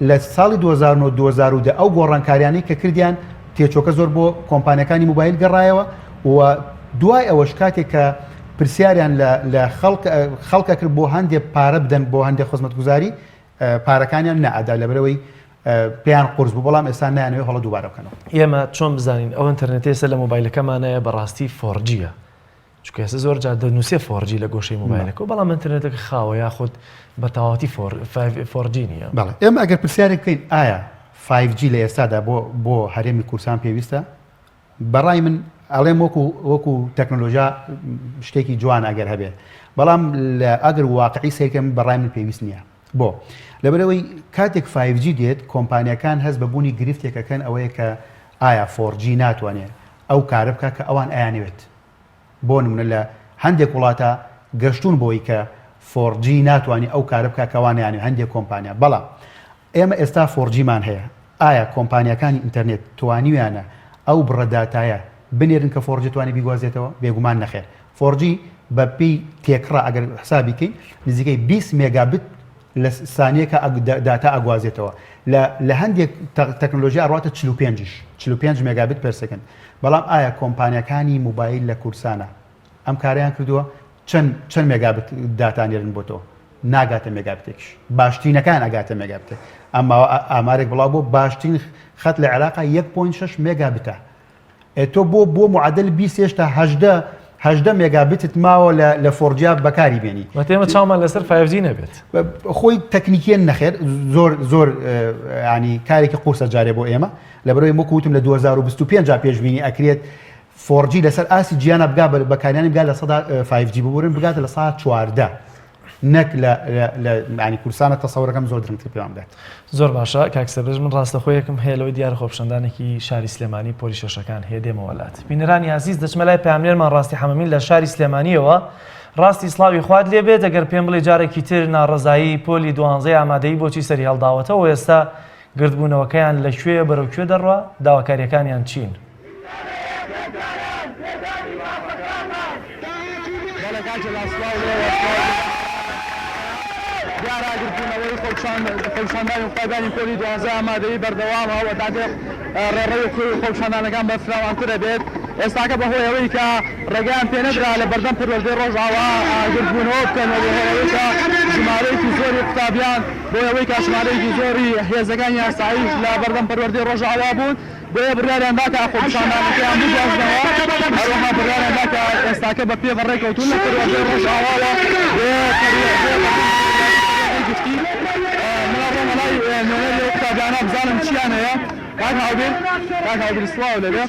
لە ساڵی 2009 2010 ئەو گۆڕانکاریانەی کە کردیان تێچۆکە زۆر بۆ کۆمپانیەکانی موبایل گەڕایەوە و دوای ئەوەش کاتێک کە پرسیاریان لە خەڵکە کرد بۆ هەندێک پارە بدەن بۆ هەندێک خزمەتگوزاری پارەکانیان نەئەدا لەبەرەوەی پێیان قورس بوو بەڵام ئێستا نایانەوێت هەڵە دووبارە بکەنەوە. ئێمە چۆن بزانین ئەو ئەنتەرنێتەی ئێستا لە مۆبایلەکەمانایە بەڕاستی 4G یە؟ چونکە ئێستا زۆر جار دەنووسێ 4G لە گۆشەی مۆبایلەکەوە بەڵام ئەنتەرنێتەکە خاوە یاخود بە تەواوەتی 4G نییە. بەڵێ ئێمە ئەگەر پرسیارێک بکەین ئایا 5G لە ئێستادا بۆ بۆ هەرێمی کوردستان پێویستە؟ بەڕای من ئەڵێم وەکو وەکو تەکنۆلۆژیا شتێکی جوان ئەگەر هەبێ بەڵام لە ئەگەر واقعی سەیرکەم بەڕای من پێویست نییە بۆ لەبەرەوەی کاتێک 5G دێت کۆمپانیەکان هەست بە بوونی گرفتێکەکەن ئەوەیە کە ئایا 4G ناتوانێت ئەو کارە بکات کە ئەوان ئەیانەوێت بۆ نمونە لە هەندێک وڵاتە گەشتون بۆی کە 4G ناتوانێت ئەو کارە بکات کە ئەوان ئەیانەوێت هەندێک کۆمپانیا بەڵام ئێمە ئێستا 4G مان هەیە ئایا کۆمپانیاکانی ئینتەرنێت توانیویانە ئەو بڕە داتایە بنێرن کە 4G توانی بیگوازێتەوە؟ بێگومان نەخێر. 4G بە پێی تێکڕا ئەگەر حسابی کەین نزیکەی 20 مێگابت لە سانیەکە داتا ئەگوازێتەوە. لە لە هەندێک تەکنۆلۆژیا ئەڕواتە 45 یش، 45 megabit per second. بەڵام ئایا کۆمپانیاکانی موبایل لە کوردستانا ئەم کارەیان کردووە؟ چەند چەند مێگابت داتا نێرن بۆ تۆ؟ ناگاتە مێگابتێکیش باشترینەکان ئەگاتە مێگابتێک ئەم ماوە ئامارێک بڵاو بۆ باشترین خەت لە عێراقا 1.6 مێگابتە ئێ تۆ بۆ بۆ معدل 20 هێشتا 18. 18 مێگابتت ماوە لە لە 4G یا بەکاری بێنی. واتە ئێمە چاومان لەسەر 5G نەبێت. خۆی تەکنیکیەن نەخێر زۆر زۆر ینی کارێکی قورسە جارێ بۆ ئێمە لەبەرەوەی وەکو وتم لە 2025 جا پێشبینی ئەکرێت 4G لەسەر ئاستی جیانە بگا بە بەکاریانی بگا لە سەدا 5G ببورن بگاتە لە سا 14 نەک لە لە ینی کورسانە تەسەورەکەم زۆر درەنگتر پێوان بگات. زۆر باشە کاک سەردەشت من ڕاستەخۆیەکم هەیە لەوەی دیارە خۆپیشاندانێکی شاری سلێمانی پۆلی شەشەکان هەیە دێمەوە لات بینەرانی ئازیز دەچمە لای پەیامنێرمان ڕاستی حەمەمین لە شاری سلێمانیەوە ڕاستی سڵاوی خوات لێ بێت ئەگەر پێم بڵێ جارێکی تر ناڕەزایی پۆلی دوانزەی ئامادەیی بۆچی سەری هەڵداوەتەوە ئێستا گردبوونەوەکەیان لە کوێیە بەرەو کوێ دەڕوا داواکاریەکانیان چین؟ دیارە گردبوونەوەی خۆپیشاندانی قوتابیانی پۆلی دوانزە ئامادەیی بەردەوامە و تا دێت ڕێڕەوی خۆپیشاندانەکان بەرفراوانتر دەبێت، ئێستاکە بەهۆی ئەوەی کە ڕێگەیان پێنەدرا لە بەردەم پەروەردەی ڕۆژئاوا گردبوونەوە بکەن و بەهۆی ئەوەی کە ژمارەیەکی زۆری قوتابیان بۆی ئەوەی کە ژمارەیەکی زۆری هێزەکانی ئاسایش لە بەردەم پەروەردەی ڕۆژئاوا بوون بۆیە بڕیاریان دا کە خۆپیشاندانەکەیان بگوازنەوە، هەروەها بڕیاریان دا کە ئێستاکە بە پێ بەڕێکەوتوون لە پەروەردەی ڕۆژئاواوە بۆ پەروەردەی گشتی. من ئەڕۆمە لای نوێنەری ئەو قوتابیانە بزانم چیان هەیە. کاک هاوبیر، کاک هاوبیر سڵاو لێبێ.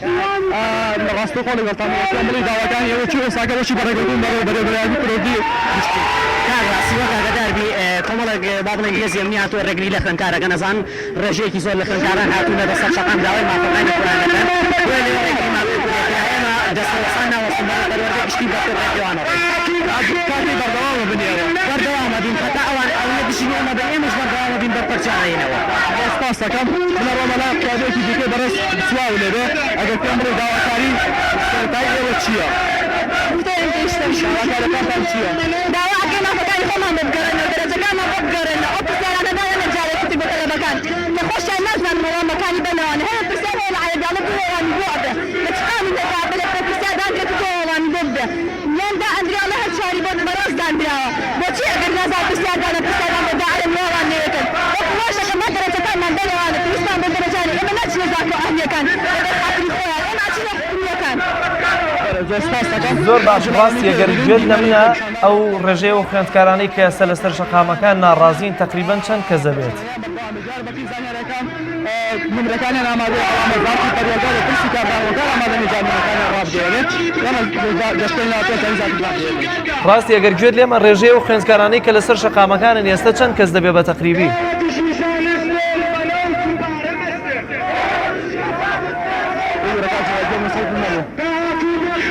لە ڕاستەوخۆ لەگەڵتان پێم بڵێی داواکانی ئێوە چیە و ئێستاکە بۆچی بەڕێکەوتوون بەرەو بەرێوەبەرایەتی پەروەردەی گشتی؟ کاک ڕاستی وەک ئاگادار بی کۆمەڵێک با بڵێین هێزی ئەمنی هاتووە ڕێگری لە خوێندکارەکەن ئەزانن ڕێژەیەکی زۆر لە خوێندکاران هاتوونەتە سەر شەقام داوای مافەکانی خۆیان دەکەن، بۆیە لێرە ڕێگریمان لێ کرا، ئێمە دەستەوەستان ناوەستین بەڵام پەروەردەی گشتی بە توند ڕێپێوانە ڕۆین. کاتێک بەردەوامە بن ئێوە؟ بەردەوامە بین هەتا ئەوان ئەوەنە دژی ئێمە بن ئێمەش بەردەوامە بین بەرپەرچیان ئەیەینەوە. زۆر سپاست دەکەم. من ئەڕۆمە لای قوتابیەکی دیکەی بەڕێز سڵاوو لێبێ ئەگەر پێم بڵێی داواکاری سەرەتایی ئێوە چییە؟ داواکاریەکانتان چییە؟ داوا ئەکەین مافەکانی خۆمان بۆ بگەڕێنەوە دەرەجەکانمان بۆ بگەڕێنەوە ئەو پرسیارانە نایەنە جارێکی تر بۆ تەلەبەکان کە خۆشیان نازانن وەڵامەکانی بەنەوانە هەیە پرسیار هەیە لە عەرەبی ئەڵێ بۆ وەڵامی بۆ ئەبێ لە چ قانونێکا بڵێ تۆ پرسیار دانرێت و تۆ وەڵامی بۆ بدە یان دائەندرێ ئەڵێ هەر چواری بۆ بەڕاست داندراوە بۆچی ئەگەر نازان پرسیار دانە پرسیارمان بۆ دائەنێن وەڵام نەیەتن وەکو واش ئەکەن ما دەرەجەکانمان بەنەوانە پێویستمان بە دەرەجانە ئێمە ناچینە زانکۆ ئەهلیەکان لەبەر خاتری خۆیان ئێمە ئەچینە حکومیەکان. زۆر باش ڕاستی گەر گوێت لە منە ئەو ڕێژەی ئەو خوێندکارانەی کە ئێستا لەسەر شەقامەکان ناڕازین تەقریبەن چەند کەس دەبێت؟ ڕاستی ئەگەر گوێت لێمە ڕێژەی ئەو خوێندکارانەی کە لەسەر شەقامەکانن ئێستا چەند کەس دەبێت بە تەقریبی؟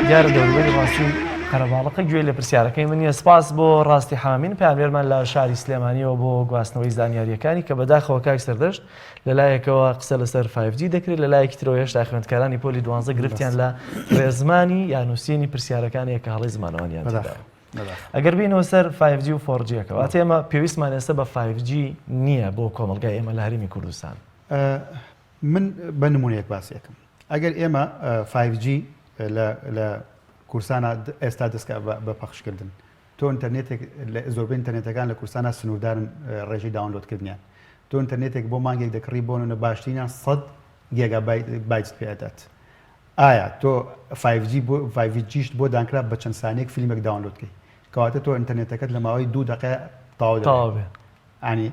دیارە دەوروبەری ڕاستی قەرەباڵقە گوێی لە پرسیارەکەی من نییە سپاس بۆ ڕاستی حامین پامێرمان لە شاری سلێمانیەوە بۆ گواستنەوەی زانیاریەکانی کە بەداخەوە کاک سەردەشت لەلایەکەوە قسە لەسەر 5G دەکرێت لەلایەکی ترەوە هێشتا خوێندکارانی پۆلی دوانزە گرفتیان لە ڕێزمانی یا نووسینی پرسیارەکانەیە کە هەڵی زمانەوانیان ئەگەر بینەوە سەر 5G و 4G-ەکە واتە ئێمە پێویستمان ئێستا بە 5G نییە بۆ کۆمەڵگای ئێمە لە هەرێمی کوردستان من بە نمونەیەک باسێکم ئەگەر ئێمە 5G لە کورسانە ئێستا دەستکە بە پەخشکردن تۆ ئینتەرنێتێک لە زۆربەی ئینتەرنێتەکان لە کوردستانا سنووردارن ڕێژەی داونلۆدکردنیان تۆ ئینتەرنێتێک بۆ مانگێک دەکڕی بۆ نمونە باشترینیان 100 گێگا بایتت پێ ئەدات ئایا تۆ 5G بۆ 5G-شت بۆ دانکرا بە چەند سانیەک فیلمێک داونلۆد کەی کەواتە تۆ ئینتەرنێتەکەت لە ماوەی دوو دەقە تەواو دەبێت ینی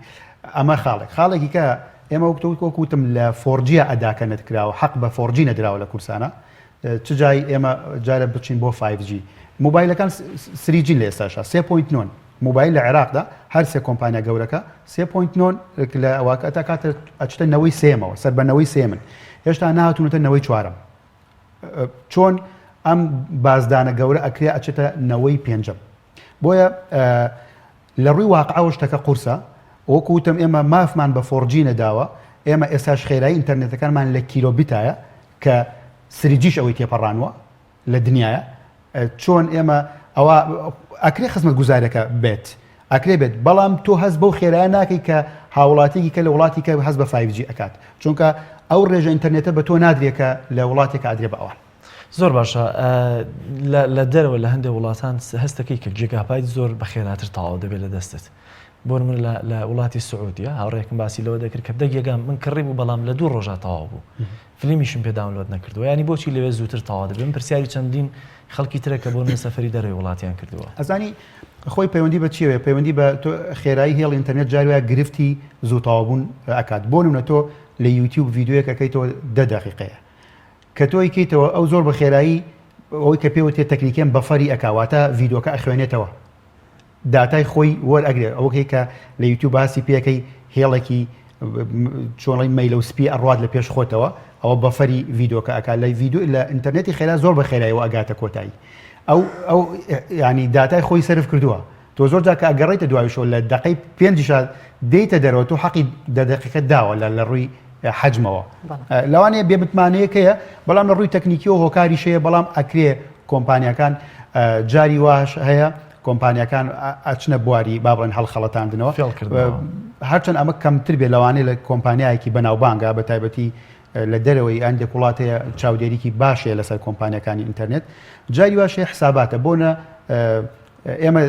ئەمە خاڵێک خاڵێکی کە ئێمە وەک تۆ وەک وتم لە 4G یە ئەداکە نەدکراوە حەق بە 4G نەدراوە لە کورسانە چ جای ئێمە جارە بچین بۆ 5G مۆبایلەکان 3G ن لە ئێستاشا 3.9 مۆبایل لە عێراقدا هەر سێ کۆمپانیا گەورەکە 3.9 لە ئەوە تا کاتە ئەچتە نەوەی سێمەوە سەر بە نەوەی سێمن هێشتا نهاتوونەتە نەوەی چوارەم چۆن ئەم بازدانە گەورە ئەکرێ ئەچێتە نەوەی پێنجەم بۆیە لە ڕووی واقعەوە شتەکە قورسە، وەکو وتم ئێمە مافمان بە 4G نەداوە، ئێمە ئێستاش خێرایی ئینتەرنێتەکانمان لە کیلۆبیتایە کە 3G ش ئەوەی تێپەڕانووە لە دنیایە، چۆن ئێمە ئەوە ئەکرێ خزمەتگوزارەکە بێت ئەکرێ بێت بەڵام تۆ هەست بەو خێرایە ناکەی کە هاوڵاتیەکی کە لە وڵاتی کە هەست بە 5G ئەکات چونکە ئەو ڕێژە ئینتەرنێتە بە تۆ نادرێ کە لە وڵاتێک ئادرێ بە ئەوان. زۆر باشە لە دەرەوە لە هەندێک وڵاتان هەستەکەی کە گێگابایت زۆر بە خێراتر تەواو دەبێت لە دەستت بۆ من لە وڵاتی سعودیە هاوڕێکم باسی لەوە دەکرد کە دە گێگام من کڕی بوو بەڵام لە دوو ڕۆژا تەواو بوو فلیمیشم پێ download نەکردووە یانی بۆچی لەوێ زووتر تەواو دەبێت من پرسیاری چەندین خەڵکی ترە کە بۆ من سەفەری دەرەوەی وڵاتیان کردووە. ئەزانی خۆی پەیوەندی بە چیەوەیە پەیوەندی بە تۆ خێرایی هێڵ ئینتەرنێت جاری وایە گرفتی زوو تەواوبوون ئەکات بۆ نمونە تۆ لە یوتیوب ڤیدیۆیەک ئەکەیتەوە دە دەقیقەیە کە تۆ ئەیکەیتەوە ئەو زۆر بە خێرایی ئەوەی کە پێوتێ تەکنیکیان buffer ی ئەکا واتە ڤیدیۆکە ئەخوێنێتەوە داتای خۆی وەرئەگرێت ئەوەکەی کە لە یوتیوب باسی پێەکەی هێڵێکی چۆڵی مەیلە و سپی ئەڕوات لە پێش خۆتەوە ئەوە buffer ی ڤیدۆکە ئەک لە ڤیددیو لە ئینتەرنێتی خێرا زۆر بە خێرایەوە ئەگاتە کۆتایی ئەو ئەو ینی داتای خۆی سەرف کردووە تۆ زۆر جا کە ئەگەڕیتە دوایشەوە لە دقەی پێنجشا دێیتە دەرەوە تۆ حەقی دە دقیقە داوە لە لە ڕووی حەجمەوە لەوانەیە بێمتمانەیەکەیە بەڵام لە ڕووی تەکنیکیەوە هۆکاریشەیە بەڵام ئەکرێ کۆمپانیەکان جاری واش هەیە کۆمپانیاکان ئەچنە بواری با بڵێن هەڵخەڵەتاندنەوە هەرچەند ئەمە کەمتر بێ لەوانەیە لە کۆمپانیایەکی بەناوبانگە بە تایبەتی لە دەرەوەی ئەندێک وڵات هەیە چاودێریکی باش هەیە لەسەر کۆمپانیەکانی ئینتەرنێت جاری واش هەیە حساباتە بۆنە ئێمە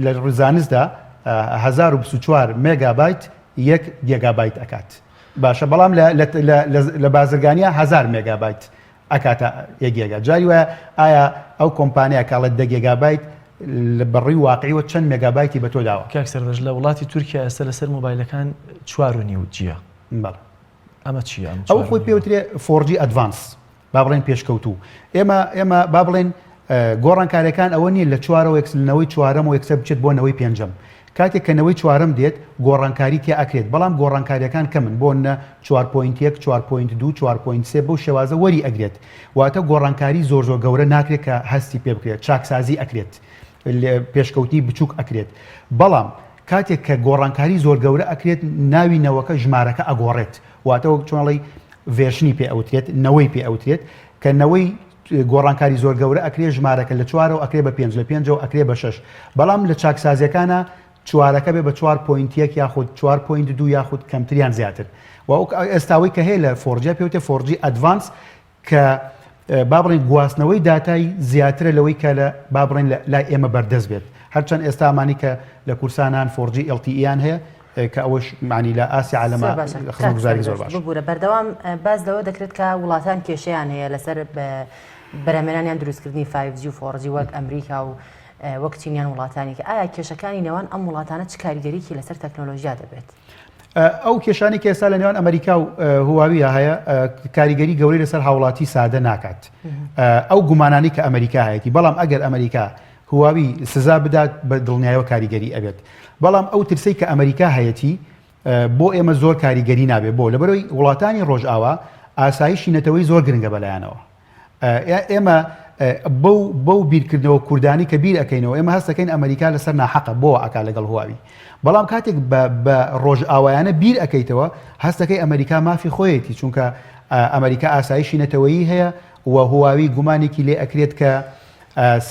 لە ڕزانستدا 1024 مێگابایت یەک گێگابایت ئەکات باشە بەڵام لە بازرگانیا 1000 مێگابایت ئەکاتە یەک گێگا جاری وایە ئایا ئەو کۆمپانیا کە ئەڵێت دە گێگابایت بە ڕووی واقعیەوە چەند مێگابایتی بە تۆ داوە؟ کاک سەردەشت لە وڵاتی تورکیا ئێستا لەسەر مۆبایلەکان چوار و نیو G یە. بەڵێ. ئەمە چییە ئەم ئەو خۆی پێوترێ 4G advance با بڵێن پێشکەوتوو ئێمە ئێمە با بڵێن گۆڕانکاریەکان ئەوە نییە لە چوارەوە یەکس نەوەی چوارەمەوە یەکسەر بچێت بۆ نەوەی پێنجەم کاتێک کە نەوەی چوارەم دێت گۆڕانکاری تیا ئەکرێت بەڵام گۆڕانکاریەکان کەمن بۆ نە چوار point یەک چوار point دوو چوار point سێ بەو شێوازە وەری ئەگرێت واتە گۆڕانکاری زۆر زۆر گەورە ناکرێت کە هەستی پێ بکرێت چاکسازی ئەکرێت پێشکەوتنی بچووک ئەکرێت بەڵام کاتێک کە گۆڕانکاری زۆر گەورە ئەکرێت ناوی نەوەکە ژمارەکە ئەگۆڕێت واتە وەک چۆن ئەڵێی version ی پێ ئەوترێت نەوەی پێ ئەوترێت کە نەوەی گۆڕانکاری زۆر گەورە ئەکرێ ژمارەکە لە چوارەوە ئەکرێ بە پێنج لە پێنجەوە ئەکرێ بە شەش بەڵام لە چاکسازیەکانا چوارەکە بێ بە چوار point یەک یاخود چوار point دوو یاخود کەمتر یان زیاتر و ئەو ئێستاوەی کە هەیە لە 4G ە پێوتێ 4G advance کە با بڵێن گواستنەوەی داتای زیاترە لەوەی کە لە با بڵێن لە لای ئێمە بەردەست بێت هەرچەند ئێستا ئەمانی کە لە کورسانان 4G LTE یان هەیە کە ئەوەش معنی لە ئاستی عالەمە زۆر باشە کاک خزمەتگوزاری زۆر سەردەشت باشە. ببورە بەردەوام باس لەوە دەکرێت کە وڵاتان کێشەیان هەیە لەسەر بەرهەمێنانیان دروستکردنی 5G و 4G وەک ئەمریکا و وەک چین یان وڵاتانی کە ئایا کێشەکانی نێوان ئەم وڵاتانە چ کاریگەریی لەسەر تەکنۆلۆژیا دەبێت؟ ئەو کێشانەی کە ئێستا لە نێوان ئەمریکا و هواویە هەیە کاریگەری گەورەی لەسەر هاوڵاتی سادە ناکات ئەو گومانانی کە ئەمریکا هەیەی بەڵام ئەگەر ئەمریکا هواوی سزا بدات بە دڵنیایەوە کاریگەری ئەبێت بەڵام ئەو ترسەی کە ئەمریکا هەیەتی بۆ ئێمە زۆر کاریگەری نابێت بۆ لەبەرەوەی وڵاتانی ڕۆژئاوا ئاسایشی نەتەوەی زۆر گرنگە بەلایەنەوە ئێمە بەو بەو بیرکردنەوە کوردانی کە بیر ئەەکەینەوە ئێمە هەستەکەین ئەمریکا لەسەر ناحەقە بۆ ئەکا لەگەڵ هواوی بەڵام کاتێک بە ڕۆژئاوایانە بیر ئەەکەیتەوە هەستەکەی ئەمریکا مافی خۆیەتی چونکە ئەمریکا ئاسایشی نەتەوەیی هەیە و هواوی گومانێکی لێ ئەکرێت کە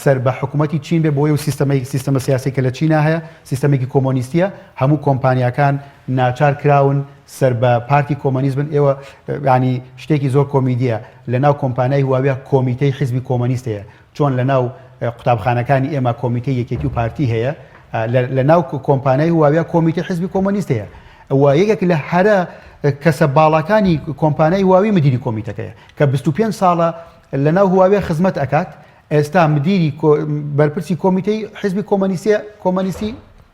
سەر بە حکوومەتی چین بێ بۆیە و سیستەمەی سیستەمە سیاسی کە لە چینا هەیە سیستەمێکی کۆمۆنیستیە هەموو کۆمپانیاکان ناچار کراون سەر بە پارتی کۆمۆنیست بن ئێوە ینی شتێکی زۆر کۆمیدیە لە ناو کۆمپانیای هواویە کۆمیتەی حیزبی کۆمۆنیست هەیە چۆن لە ناو قوتابخانەکانی ئێمە کۆمیتەی یەکێتی و پارتی هەیە لە ناو کۆمپانیای هواویە کۆمیتەی حیزبی کۆمۆنیست هەیە و یەکێک لە هەرە کەسە باڵاکانی کۆمپانیای هواوی مدیری کۆمیتەکەیە کە 25 ساڵە لە ناو هواوێ خزمەت ئەکات، ئێستا مدیری بەرپرسی کۆمیتەی حیزبی کۆمەنیستیە کۆمەنیستی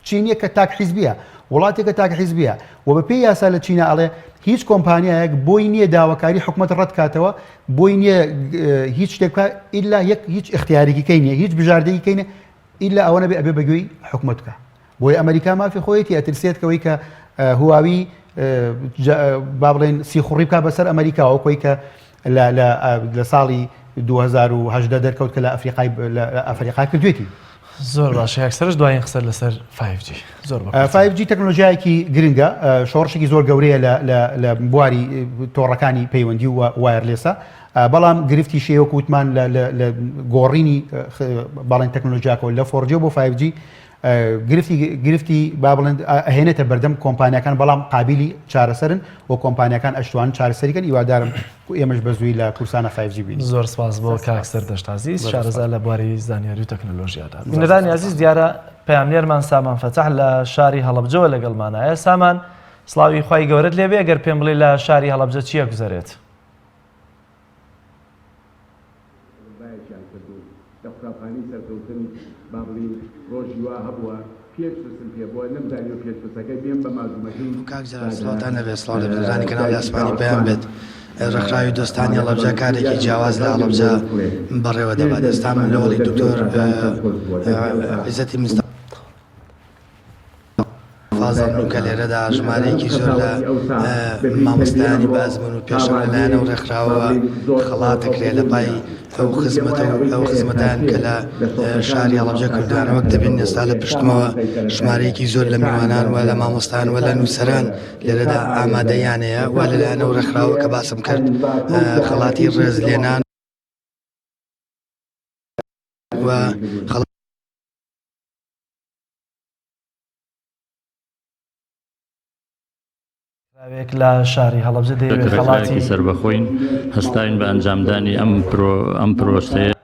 چینیە کە تاک حیزبیە وڵاتێکە تاک حیزبیە و بە پێی یاسا لە چینە ئەڵێ هیچ کۆمپانیایەک بۆی نییە داواکاری حکومەت ڕەت کاتەوە بۆی نییە هیچ شتێک بکات ئیلا یەک هیچ ئیختیارێکی کەی نییە هیچ بژاردەیەکی کەی نییە ئیلا ئەوە نەبێ ئەبێ بە گوێی حکومەت بکا بۆیە ئەمریکا مافی خۆیەتی ئەترسێت کەوەی کە هواوی با بڵێن سیخوڕی بکا بەسەر ئەمریکاوە کۆی کە لە ساڵی 2018 دەرکەوت کە لە ئەفریقای لە ئەفریقا کردوێتی. زۆر باشە یەکسەرش دوایین قسە لەسەر 5G زۆر 5G تەکنۆلۆژیایەکی گرنگە شۆڕشێکی زۆر گەورەیە لە بواری تۆڕەکانی پەیوەندی و wireless ە بەڵام گرفتی شێوەک وتمان لە گۆڕینی باڵێن تەکنۆلۆژیاکەەوە لە 4G بۆ 5G. گرفتی گرفتی با بڵێن ئەهێنێتە بەردەم کۆمپانیاکان بەڵام قابلی چارەسەرن و کۆمپانیاکان ئەشتوان چارەسەریکەن هیوادارم ئێمەش بە زووی لە کوردستانە 5G بین. زۆر سپاس بۆ کاک سەردەشت عەزیز شارەزا لە بواری زانیاری و تەکنەلۆژیادا. بینەرانی ئازیز دیارە پەیامنێرمان سامان فەتاح لە شاری هەڵەبجەوە لەگەڵمانایە. سامان سڵاوی خوای گەورەت لێبێ گەر پێم بڵێی لە شاری هەڵەبجە چی ئەگوزەرێت؟ بایەکیان کرد و لە قوتابخانەی سەرکەوتن با بڵێین ڕۆژی وا هەبووە پێنج فلسم پێ بووە نەمزانیوە پێنج فلسەکەی بێم بە مازومەکەی کاک جەلال سڵاوتان لێبێت سڵاو لە بینەرانی کەناڵی ئاسمانی پەیام بێت ڕێکخراوی دۆستانی هەڵەبجە کارێکی جیاواز لە هەڵەبجە بەڕێوە دەبات ئێستا من لە هۆڵی دکتۆر عیزەتی مستەفا فازڵن و کە لێرەدا ژمارەیەکی زۆر لە مامۆستایانی بە ئەزموون و پێشەنگ لەلایەن ئەو ڕێکخراوەوە خەڵات دەکرێت لە پای ئەو خزمەتە و ئەو خزمەتان کە لە شاری هەڵەبجە کردویانە وەک دەبینن ئێستا لە پشتمەوە ژمارەیەکی زۆر لە میوانان و لە مامۆستایان و لە نووسەران لێرەدا ئامادەیانەیە و لەلایەن ئەو ڕێکخراوە کە باسم کرد خەڵاتی ڕێزلێنان و خەڵ ڕێکخراوێک لە شاری هەڵەبجە دەیەوێت خەڵاتی ڕێکخراوێکی سەربەخۆین هەستاین بە ئەنجامدانی ئەم پرۆ ئەم پرۆسەیە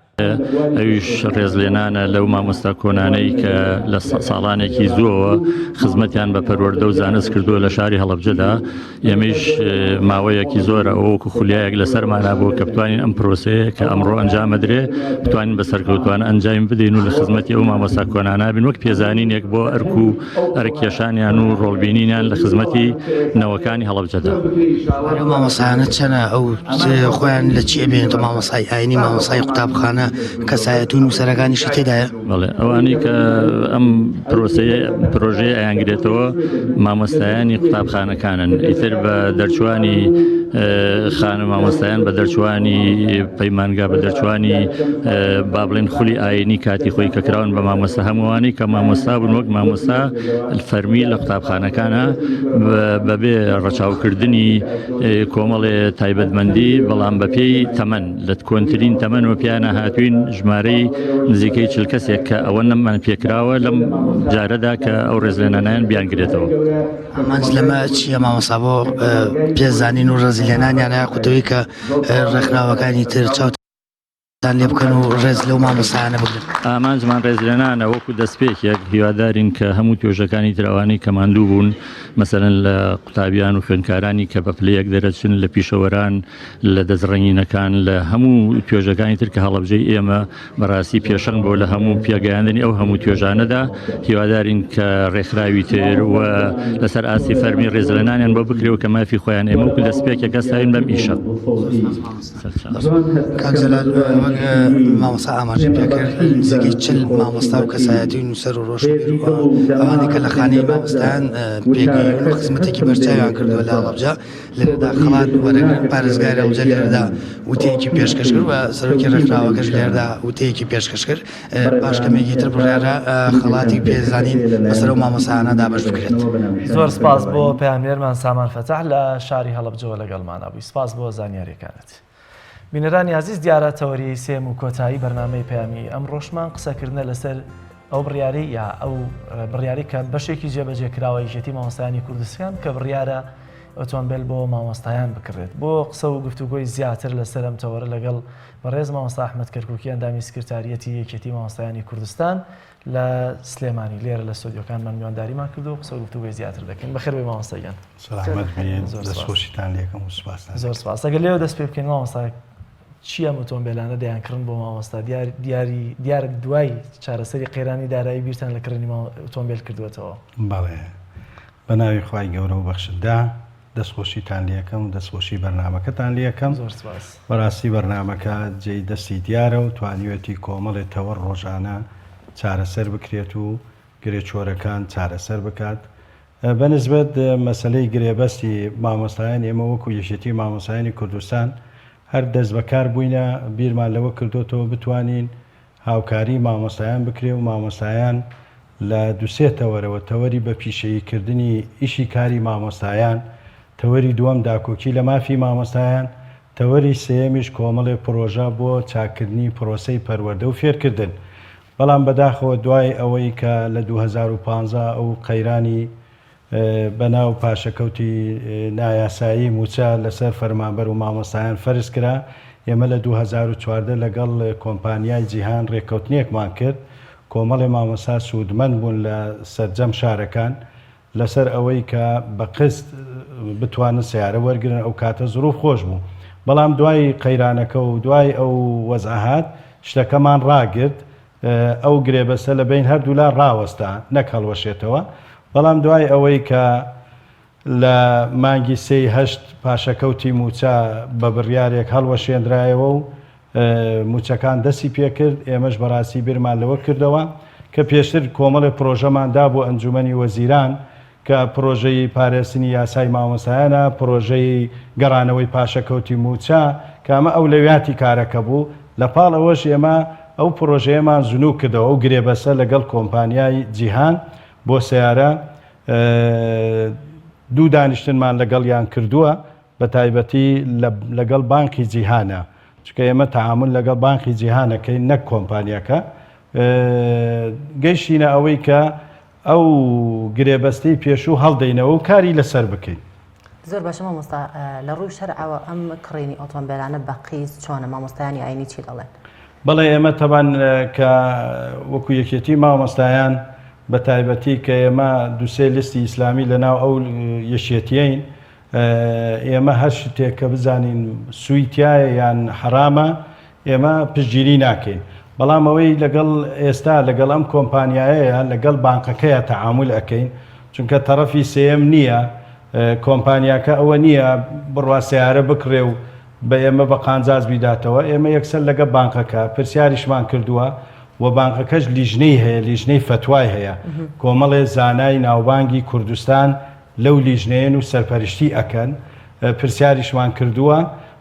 ئەویش ڕێزلێنانە لەو مامۆستا کۆنانەی کە لە ساڵانێکی زووەوە خزمەتیان بە پەروەردە و زانست کردووە لە شاری هەڵەبجەدا ئێمەیش ماوەیەکی زۆرە ئەوە وەکو خولیایەک لەسەرمانا بووە کە بتوانین ئەم پرۆسەیە کە ئەمڕۆ ئەنجامەدرێ بتوانین بە سەرکەوتوانە ئەنجامی بدەین و لە خزمەتی ئەو مامۆستا کۆنانە بین وەک پێزانینێک بۆ ئەرک و ئەرککێشانیان و ڕۆڵبینینیان لە خزمەتی نەوەکانی هەڵەبجەدا. ئەو مامۆستایانە چەنە ئەو خۆیان لە چی ئەبێنێتەوە مامۆستای ئاینی مامۆستای قوتابخانە کەسایەت و نووسەرەکانیشی تێدایە؟ بەڵێ ئەوانەی کە ئەم پرۆسەیە پرۆژەیە ئەیانگرێتەوە مامۆستایانی قوتابخانەکانن ئیتر بە دەرچوانی خانە مامۆستایان بە دەرچوانی پەیمانگا بە دەرچوانی با بڵێن خولی ئاینی کاتی خۆی کە کراون بە مامۆستا هەمووانی کە مامۆستا بوون وەک مامۆستا فەرمی لە قوتابخانەکانە بەبێ ڕەچاوکردنی کۆمەڵێ تایبەتمەندی بەڵام بەپێی تەمەن لە کۆنترین تەمەن و پیانە هاتوین ژمارەی نزیکەی چل کەسێک کە ئەوە نەمان پێکراوە لەم جارەدا کە ئەو ڕێزلێنانیان بیانگرێتەوە. ئامانج لەمە چییە مامۆستا بۆ پێزانین و ڕێزلێنانیانە یاخود ئەوەی کە ڕێکخراوەکانی تر چاوتان لێ بکەن و ڕێز لەو مامۆستایانە بگرن؟ ئامانجمان ڕێزلێنانە وەکو دەستپێکێک، هیوادارین کە هەموو توێژەکانی تر ئەوانەی کە ماندوو بوون مەسەلەن لە قوتابیان و خوێندکارانی کە بە پلەیەک دەرەچن لە پیشەوەران لە دەست ڕەنگینەکان لە هەموو توێژەکانی تر کە هەڵەبجەی ئێمە بەڕاستی پێشەنگ بۆ لە هەموو پێگەیاندنی ئەو هەموو توێژانەدا هیوادارین کە ڕێکخراوی تر و لەسەر ئاستی فەرمی ڕێزلێنانیان بۆ بکرێ و کە مافی خۆیان ئێمە وەکو دەستپێکێک هەستاوین بەم ئیشە. کاک جەلال وەک مامۆستا ئاماژەی پێکرد نزیکەی چل مامۆستا و کەسایەتی و نووسەر و ڕۆشنبیر و ئەوانەی کە لە خانەی مامۆستایان پێگەیون و خزمەتێکی بەرچاویان کردووە لە هەڵەبجە لێرەدا خەڵات وەرەگرن، پارێزگاری هەڵەبجە لێرەدا وتەیەکی پێشکەش کرد و سەرۆکی ڕێکخراوەکەش لێرەدا وتەیەکی پێشکەش کرد، پاش کەمێکی تر بڕیارە خەڵاتی پێزانین بەسەر ئەو مامۆستایانە دابەش بکرێت. زۆر سپاس بۆ پەیامنێرمان سامان فەتاح لە شاری هەڵەبجەوە لەگەڵمانا بووی سپاس بۆ زانیاریەکانت. بینەرانی ئازیز دیارە تەوەری سێم و کۆتایی بەرنامەی پەیامی ئەمڕۆشمان قسەکردنە لەسەر ئەو بڕیارەی یا ئەو بڕیاری کە بەشێکی جێبەجێ کراوە یەکێتی مامۆستایانی کوردستان کە بڕیارە ئۆتۆمبیل بۆ مامۆستایان بکڕێت بۆ قسە و گفتوگۆی زیاتر لەسەر ئەم تەوەرە لەگەڵ بەڕێز مامۆستا ئەحمەد کەرکوکی ئەندامی سکرتاریەتی یەکێتی مامۆستایانی کوردستان لە سلێمانی لێرە لە ستۆدیۆکانمان میوانداریمان کردو قسە و گفتوگۆی زیاتر دەکەین بەخێر بێی مامۆستا گیان. سەلامەت بین دەستخۆشیتان لێکەم و سوپاستان زۆر سپاس ئەگەر لێوە دەست پێ بکەین مامۆستا چی ئەم ئۆتۆمبیلانە دەیانکڕن بۆ مامۆستا دیار دیاری دیارە دوای چارەسەری قەیرانی دارایی بیرتان لە کڕینی ئۆتۆمبیل کردووەتەوە بەڵێ بە ناوی خوای گەورە و بەخشندە دەستخۆشیتان لێکەم و دەستخۆشی بەرنامەکەتان لێکەم زۆر سپاس بەڕاستی بەرنامەکە جێی دەستی دیارە و توانیوێتی کۆمەڵێ تەوەر ڕۆژانە چارەسەر بکرێت و گرێ چۆرەکان چارەسەر بکات بە نسبەت مەسەلەی گرێبەستی مامۆستایان ئێمە وەکو یەکێتی مامۆستایانی کوردستان هەر دەستبەکار بووینە بیرمان لەوە کردۆتەوە بتوانین هاوکاری مامۆستایان بکرێ و مامۆستایان لە دوسێ تەوەرەوە تەوەری بە پیشەیی کردنی ئیشی کاری مامۆستایان تەوەری دووەم داکۆکی لە مافی مامۆستایان تەوەری سێیەمیش کۆمەڵێ پرۆژە بۆ چاککردنی پرۆسەی پەروەردە و فێرکردن. بەڵام بەداخەوە دوای ئەوەی کە لە 2015 ئەو قەیرانی بەناو پاشەکەوتی نایاسایی مووچە لەسەر فەرمانبەر و مامۆستایان فەرز کرا، ئێمە لە 2014 لەگەڵ کۆمپانیای جیهان رێککەوتنێکمان کرد، کۆمەڵێ مامۆستا سوودمەند بوون لە سەرجەم شارەکان لەسەر ئەوەی کە بە قست بتوانن سەیارە وەرگرن، ئەو کاتە زروف خۆش بوو، بەڵام دوای قەیرانەکە و دوای ئەو وەزعە هات شتەکەمان راگرت، ئەو گرێبەستە لە بەین هەردوولا ڕاوەستا نەک هەڵوەشێتەوە، بەڵام دوای ئەوەی کە لە مانگی سێی هەشت پاشەکەوتی مووچە بە بڕیارێک هەڵوەشێنرایەوە و مووچەکان دەستی پێکرد، ئێمەش بەڕاستی بیرمان لەوە کردەوە کە پێشتر کۆمەڵێ پرۆژەمان دابوو ئەنجوومەنی وەزیران کە پرۆژەی پارێزتنی یاسای مامۆستایانە، پرۆژەی گەڕانەوەی پاشەکەوتی مووچە، کە ئەمە ئەولەویاتی کارەکە بوو، لە پاڵ ئەوەش ئێمە ئەو پرۆژەیەمان زنوو کردەوە، ئەو گرێبەستە لەگەڵ کۆمپانیای جیهان بۆ سەیارە دوو دانیشتنمان لەگەڵیان کردووە، بە تایبەتی لەگەڵ بانقی جیهانە، چونکە ئێمە تەعامول لەگەڵ بانقی جیهان ئەکەین نەک کۆمپانیاکە، گەیشتینە ئەوەی کە ئەو گرێبەستەی پێشوو هەڵدەینەوە و کاری لەسەر بکەین. زۆر باشە مامۆستا لە ڕووی شەرعەوە ئەم کڕینی ئۆتۆمبێلانە بە قیست چۆنە مامۆستایانی ئاینی چی دەڵێن؟ بەڵێ ئێمە تەبان کە وەکو یەکێتی مامۆستایان بە تایبەتی کە ئێمە دوسێ لیستی ئیسلامی لە ناو ئەو یەکێتیەین ئێمە هەر شتێک کە بزانین سووی تایە یان حەرامە ئێمە پشتگیری ناکەین بەڵام ئەوەی لەگەڵ ئێستا لەگەڵ ئەم کۆمپانیایەیە لەگەڵ بانقەکەیە تەعامول ئەکەین چونکە تەڕەفی سێیەم نییە کۆمپانیاکە ئەوە نییە بڕوا سەیارە بکڕێ و بە ئێمە بە قانجاز بیداتەوە ئێمە یەکسەر لەگە بانقەکە پرسیاریشمان کردووە و بانقەکەش لیژنەی هەیە لیژنەی فەتوای هەیە کۆمەڵێ زانای ناوبانگی کوردستان لەو لیژنەیەن و سەرپەرشتی ئەکەن، پرسیاریشمان کردووە،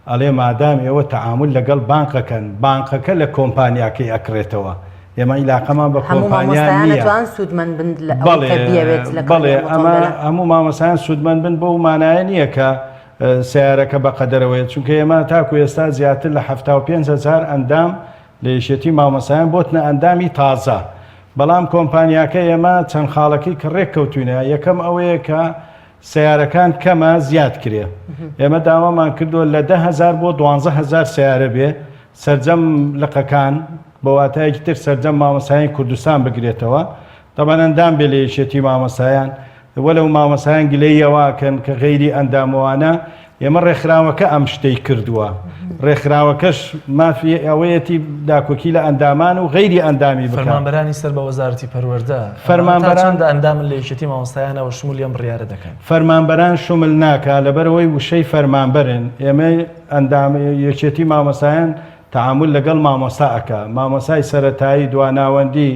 ئەڵێ مادام ئێوە تەعامول لەگەڵ بانق ئەکەن، بانقەکە لە کۆمپانیاکەی ئەکڕێتەوە، ئێمە عیلاقەمان بە هەموو کۆمپانیا مامۆستایان نییە. ئەتوان سوودمەند بن لە ئەوەی بەڵێ کە بیەوێت لە کڕینی بەڵێ ئەم ئەمە ئۆتۆمبێلە؟ هەموو مامۆستایان سوودمەند بن بەو مانایە نییە کە سەیارەکە بە قەدەرەوەیە، چونکە ئێمە تاکو ئێستا زیاتر لە 75 هەزار ئەندام لە یەکێتی مامۆستایان بۆتنە ئەندامی تازە، بەڵام کۆمپانیاکە ئێمە چەند خاڵەکەی کە ڕێک کەوتوینە یەکەم ئەوەیە کە سەیارەکان کەمە زیاد کرێ ئێمە داوامان کردووە لە 10هزار بۆ 12هزار سیارە بێ سەرجەم لقەکان بە واتایەکی تر سەرجەم مامۆستایانی کوردستان بگرێتەوە تەبعەن ئەندام بێ لە یەکێتی مامۆستایان وەلەو مامۆستایان گلەیی ئەوە ئەکەن کە غەیری ئەندامەوانە، ئێمە ڕێکخراوەکە ئەم شتەی کردووە، ڕێکخراوەکەش مافی ئەوەیەتی داکۆکی لە ئەندامان و غەیری ئەندامی بکات. فەرمانبەرانی سەر بە وەزارەتی پەروەردە، ئەمانە تا فەرمانبەران چەندە ئەندامن لە یەکێتی مامۆستایانەوە شمولی ئەم بڕیارە دەکەن؟ فەرمانبەران شومل ناکا، لەبەرئەوەی وشەی فەرمانبەرن، ئێمە ئەندام یەکێتی مامۆستایان تەعامول لەگەڵ مامۆستا ئەکا، مامۆستای سەرەتایی، دواناوەندی،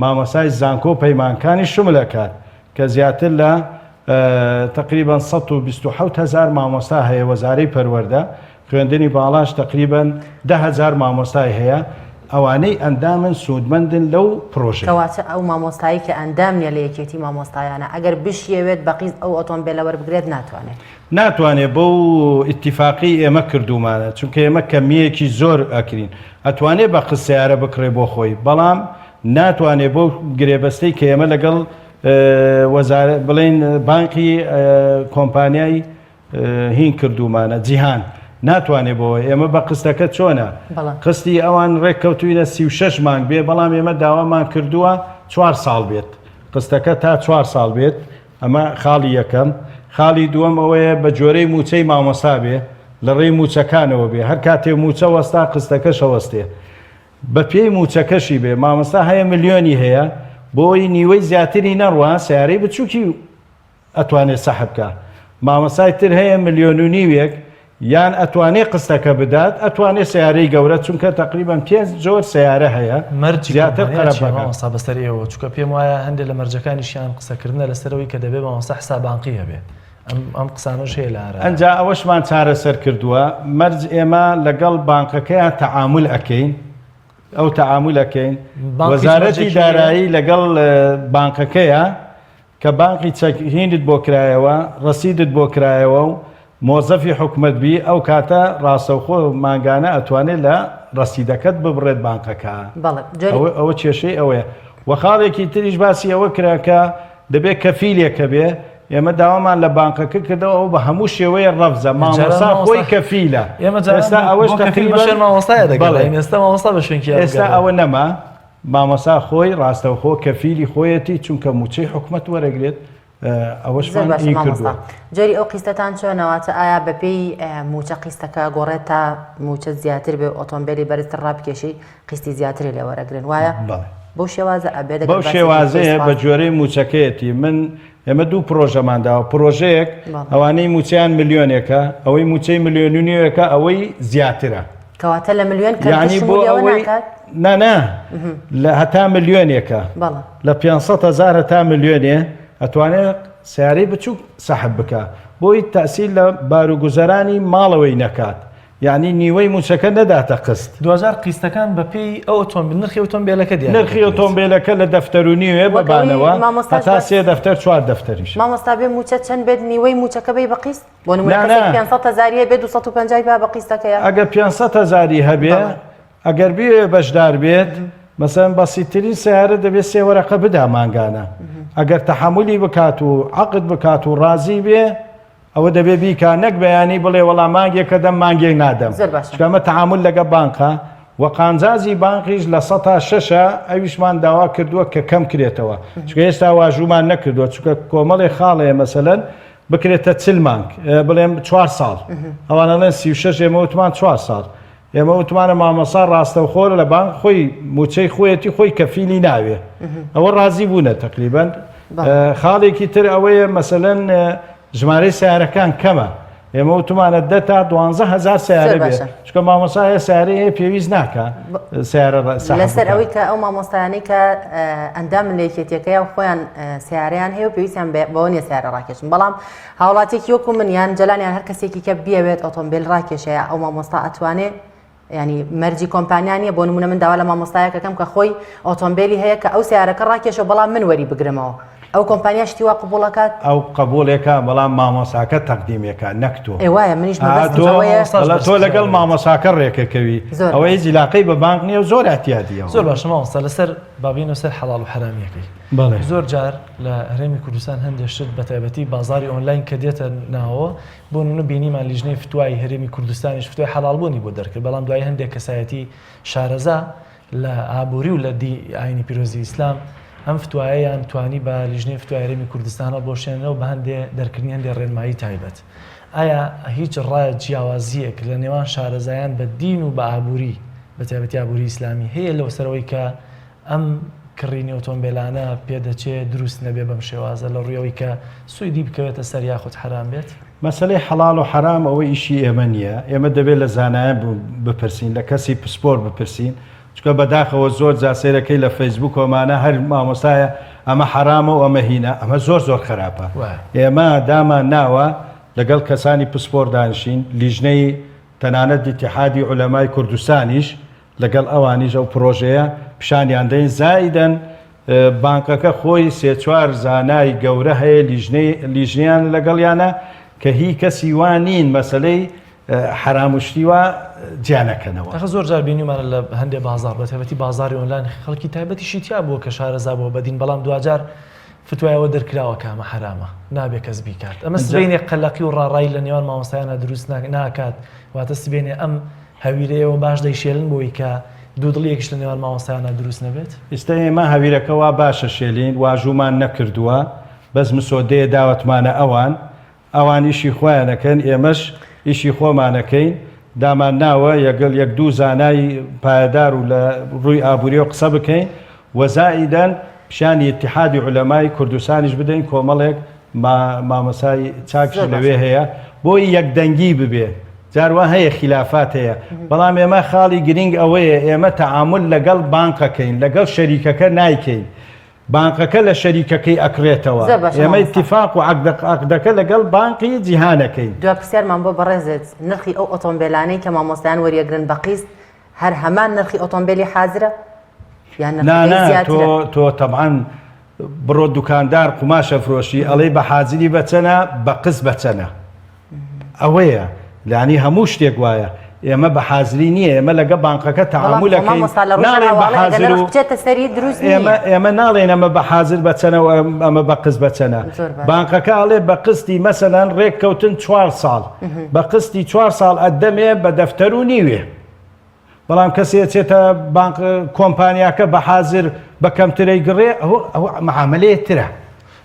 مامۆستای زانکۆ و پەیمانکانیش شمل ئەکات کە زیاتر لە تەقریبەن 127 هەزار مامۆستا هەیە وەزارەی پەروەردە خوێندنی باڵاش تەقریبەن 10 هەزار مامۆستای هەیە ئەوانەی ئەندامن سوودمەندن لەو پرۆژەیە. کەواتە ئەو مامۆستایەی کە ئەندام نیە لە یەکێتی مامۆستایانە ئەگەر بشیەوێت بە قیست ئەو ئۆتۆمبێلە وەربگرێت ناتوانێت؟ ناتوانێت بەو ئیتیفاقەی ئێمە کردوومانە چونکە ئێمە کەمییەکی زۆر ئەکرین ئەتوانێت بە قست سەیارە بکڕێ بۆ خۆی بەڵام ناتوانێت بەو گرێبەستەی کە ئێمە لەگەڵ وەزارەت بڵێین بانقی کۆمپانیای هین کردوومانە جیهان ناتوانێت بۆ ئێمە بە قستەکە چۆنە قستی ئەوان ڕێککەوتوینە 36 مانگ بێ بەڵام ئێمە داوامان کردووە چوار ساڵ بێت قستەکە تا چوار ساڵ بێت ئەمە خاڵی یەکەم، خاڵی دووەم ئەوەیە بە جۆرەی مووچەی مامۆستا بێ، لە ڕێی مووچەکانەوە بێ، هەر کاتێ مووچە وەستا قستەکەش ئەوەستێ. بە پێی مووچەکەشی بێ، مامۆستا هەیە ملیۆنی هەیە، بۆی نیوەی زیاتری نەڕوا سەیارەی بچووکی ئەتوانێ سەحب کا. مامۆستای تر هەیە ملیۆن و نیوێک یان ئەتوانێ قستەکە بدات ئەتوانێ سەیارەی گەورە چونکە تەقریبەن پێنج جۆر سەیارە هەیە مەرجی زیاتر کۆمپانیا قەرەب چیە بەکە. مامۆستا بەسەر ئێوە چونکە پێم وایە هەندێک لە مەرجەکانیشیان قسەکردنە لەسەر ئەوەی کە دەبێ مامۆستا حساب بانقی هەبێ ئەم ئەم قسانەش هەیە لە ئارادا. ئەنجا ئەوەشمان چارەسەر کردووە مەرج ئێمە لەگەڵ بانقەکەیان تەعامول ئەکەین ئەو تەعامول ئەکەین بانقیش وەزارەتی مەرجێکی هەیە؟ دارایی لەگەڵ بانقەکەیە کە بانقی چەک هینت بۆ کرایەوە، ڕەسیدت بۆ کرایەوە و مۆزەفی حکومەت بی، ئەو کاتە ڕاستەوخۆ مانگانە ئەتوانێ لە ڕەسیدەکەت ببڕێت بانقەکە. ئەوە کێشەی ئەوەیە. وە خاڵێکی تریش باسی ئەوە کرا کە دەبێت کەفیلێک هەبێ، ئێمە داوامان لە بانقەکە کردەوە ئەوە بە هەموو شێوەیە ڕەفزە، مامۆستا خۆی کەفیلە. ئێستا ئەوەش تەقریبەن بەڵێ ئێستا ئەوە نەما، مامۆستا خۆی ڕاستەوخۆ کەفیلی خۆیەتی چونکە مووچەی حکومەت وەرەگرێت، ئەوەشمان زۆر باشە ئی مامۆستا کردووە. جۆری ئەو قیستەتان چۆنە واتە ئایا بەپێی مووچە قیستەکە گۆڕێت تا مووچە زیاتر بێ و ئۆتۆمبێلی بەرزتر ڕابکێشی قیستی زیاتری لێ وەرەگرن وایە؟ بەڵێ. بەو شێوازە ئەبێت ئەگەر بەو باسی شێوازەیە قیست بە گوێرەی مووچەکەیەتی من ئێمە دوو پرۆژەمان داوە پرۆژەیەک بەڵێ. ئەوانەی مووچەیان ملیۆنێکە ئەوەی مووچەی ملیۆن و نیوێکە ئەوەی زیاترە. کەواتە لە ملیۆن کەمتر یانی بۆ شمولی ئەوە ئەوەی ناکات؟ نا نا لە هەتا ملیۆنێکە بەڵێ. لە 500 هەزار هەتا ملیۆنێ ئەتوانێ سیارەی بچووک سەحب بکا بۆی تەسیر لە باروگوزەرانی ماڵەوەی نەکات یعنی نیوەی موچەکە نەداتە قست. دواجار قیستەکان بە پێی ئەو ئۆتۆمبیل نرخی ئۆتۆمبیلەکە دیاری نرخی دەکرێت. ئۆتۆمبیلەکە لە دەفتەر و نیوێ بە وەک ئەوەی بانەوە مامۆستاش هەتا باس سێ دەفتەر چوار دەفتەریش. مامۆستا بێ موچە چەند بێت نیوەی موچەکە بەی بە قیست؟ بۆ نمونە نا کەسێک نا. 500 هەزاری هەبێ 250 با بە قیستەکەیە ئەگەر 500 هەزاری هەبێ بەڵێ. ئەگەر بێ بەشدار بێت مەسەن بەسیترین سیارە دەبێت سێ وەرەقە بدا مانگانە ئەگەر تەحەمولی بکات و عەقد بکات و ڕازی بێ ئەوە دەبێ بیکا نەک بەیانی بڵێ وەڵا مانگێکە دەم مانگێک نادەم زۆر باشە. چونکە ئەمە تەعامول لەگە بانقە و قانجازی بانقیش لە سەتا شەشە ئەویشمان داوا کردووە کە کەم کرێتەوە چونکە هێشتا واژوومان نەکردووە چونکە کۆمەڵێ خاڵەیە مەسەلەن بکرێتە چل مانگ بڵێم چوار ساڵ ئەوان ئەڵێن 36 ئێمە وتمان چوار ساڵ ئێمە وتمانە مامۆسا ڕاستەوخۆ لە بانک خۆی موچەی خۆیەتی خۆی کەفیلی ناوێ ئەوە ڕازی بوونە تقریبن خاڵێکی تر ئەوەیە مەسەلەن ژمارەی سیارەکان کەمە ئێمە وتمانە دە تا دوانزە هەزار سیارە بێ چونکە مامۆسا هەیە سیارەی هەیە پێویست ناکە سیارە لەسەر ئەوەی کە ئەو مامۆستایانەی کە ئەندامن لە یەکێتیەکەی و خۆیان سیارەیان هەیە و پێویستیان بەوە نییە سیارە ڕاکێشن بەڵام هاوڵاتیەکی وەکو من یان جەلان یان هەر کەسێکی کە بیەوێت ئۆتۆمبیل ڕاکێشەیە ئەو مامۆستا ئەتوانێ ینی مەرجی کۆمپانیا نیە بۆ نمونە من داوا لە مامۆستایەکەکەم کە خۆی ئۆتۆمبیلی هەیە کە ئەو سیارەکە ڕاکێشە بەڵام من وەری بگرمەوە ئەو کۆمپانیا شتی وا قبوڵەکات ئەو قبوڵێکە بەڵام مامۆساکە تەقدیمێکە نەک تۆ ئێ وایە منیش مەبەستم ئەوەیە تۆ لەگەڵ مامۆساکە ڕێکەکەوی ئەوە هیچ عیلاقەی بە بانک نییە و زۆر اعتیادیەوە زۆر باشە مامۆستا لەسەر بابینەوە سەر حەڵاڵ و حەرامیەکەی بەڵێ. زۆر جار لە هەرێمی کوردستان هەندێک شت بە تایبەتی بازاری ئۆنلاین کە دێتە ناوەوە بۆ نمونە بینیمان لیژنەی فتوای هەرێمی کوردستانیش فتوای حەڵاڵبوونی بۆ دەرکرد بەڵام دوای هەندێک کەسایەتی شارەزا لە ئابووری و لە دی ئاینی پیرۆزی ئیسلام ئەم فتوایەیان توانی بە لیژنەی فتوای هەرێمی کوردستان هەڵبوەشێننەوە بە هەندێ دەرکردنی هەندێ ڕێنمایی تایبەت ئایا هیچ ڕا جیاوازییەک لە نێوان شارەزایان بە دین و بە ئابووری بە تایبەتی ئابووری ئیسلامی هەیە لەوسەرەوەی کە ئەم کڕینی ئۆتۆمبێلانە پێدەچێ دروست نەبێ بەم شێوازە لە ڕووی ئەوەی کە سوودی بکەوێتە سەر یاخود حەرام بێت؟ مەسەلەی حەڵاڵ و حەرام ئەوە ئیشی ئێمە نییە، ئێمە دەبێت لە زانایان بپرسین، لە کەسی پسپۆر بپرسین، چونکە بەداخەوە زۆر جار سەیرەکەی لە فەیسبوک و ئەمانە هەر مامۆستایە ئەمە حەرامە و ئەمە هینە، ئەمە زۆر زۆر خەراپە. ئێمە دامان ناوە لەگەڵ کەسانی پسپۆر دانیشین، لیژنەی تەنانەت ئیتیحادی عولەمای کوردستانیش لەگەڵ ئەوانیش ئەو پڕۆژەیە پیشانیان دەین، زائیدەن بانکەکە خۆی سێ چوار زانای گەورە هەیە لیژنەی لیژنەیان لەگەڵیانە کە هی کەسی وا نین مەسەلەی حەرام و شتی وا جیا نەکەنەوە. ئاخە زۆر جار بینیومانە لە هەندێ بازاڕ بە تایبەتی بازاڕی ئۆنلاین خەڵکی تایبەتیشی تیا بووە کە شارەزا بووە بە دین بەڵام دواجار فتوای ئەوە دەرکراوە کە ئەمە حەرامە نابێ کەس بیکات ئەمە سبەینێ قەلەقی و ڕاڕایی لە نێوان مامۆستایانە دروست ناکات واتە سبەینێ ئەم هەویرە ئێوە باش دەیشێلن بۆی کە دوودڵیەکیش لە نێوان مامۆستایانا دروست نەبێت؟ ئیستا ئێمە هەویرەکە وا باشە شێلین واژوومان نەکردووە بەس مسۆدەیە داوەتمانە ئەوان ئەوان ئیشی خۆیان ئەکەن ئێمەش ئیشی خۆمان ئەکەین دامان ناوە یەگەڵ یەک دوو زانای پایەدار و لە ڕووی ئابووریەوە قسە بکەین و زائیدەن پیشانی ئیتیحادی عولەمای کوردستانیش بدەین کۆمەڵێک مامۆستای چاکیش لەوێ هەیە بۆی یەکدەنگی ببێ جار وا هەیە خیلافات هەیە بەڵام ئێمە خاڵی گرینگ ئەوەیە ئێمە تەعامول لەگەڵ بانقەکەین لەگەڵ شەریکەکە نایکەین بانقەکە لە شەریکەکەی ئەکڕێتەوە ئێمە ئیتیفاق و عەقدەکە لەگەڵ بانقی جیهانەکەین. دوا پرسیارمان بۆ بەڕێزت نرخی ئەو ئۆتۆمبێلانەی کە مامۆستایان وەریەگرن بە قیست هەر هەمان نرخی ئۆتۆمبێلی حازرە یان نرخەکەی زیاترە؟ نا نا تۆ تەبعەن بڕۆ دوکاندار قوماش ئەفرۆشی ئەڵێی بە حازری بە چەنە بە قست بە چەنە ئەوەیە لانی هەموو شتێک وایە. ئێمە بە حازری نییە ئێمە لەگە بانقەکە تەعامولەکەین ناڵێن بە حازر و ئێمە ئێمە ناڵێن ئەمە بە حازر بە چەنە و ئەمە بە قست بە چەنە بانقەکە ئەڵێ بە قستی مەسەلەن ڕێک کەوتن چوار ساڵ بە قستی چوار ساڵ ئەدەمێ بە دەفتەر و نیوێ بەڵام کەسێ چێتە بانق کۆمپانیاکە بە حازر بە کەمترەی گڕێ ئەوە ئەوە معاملەیە ترە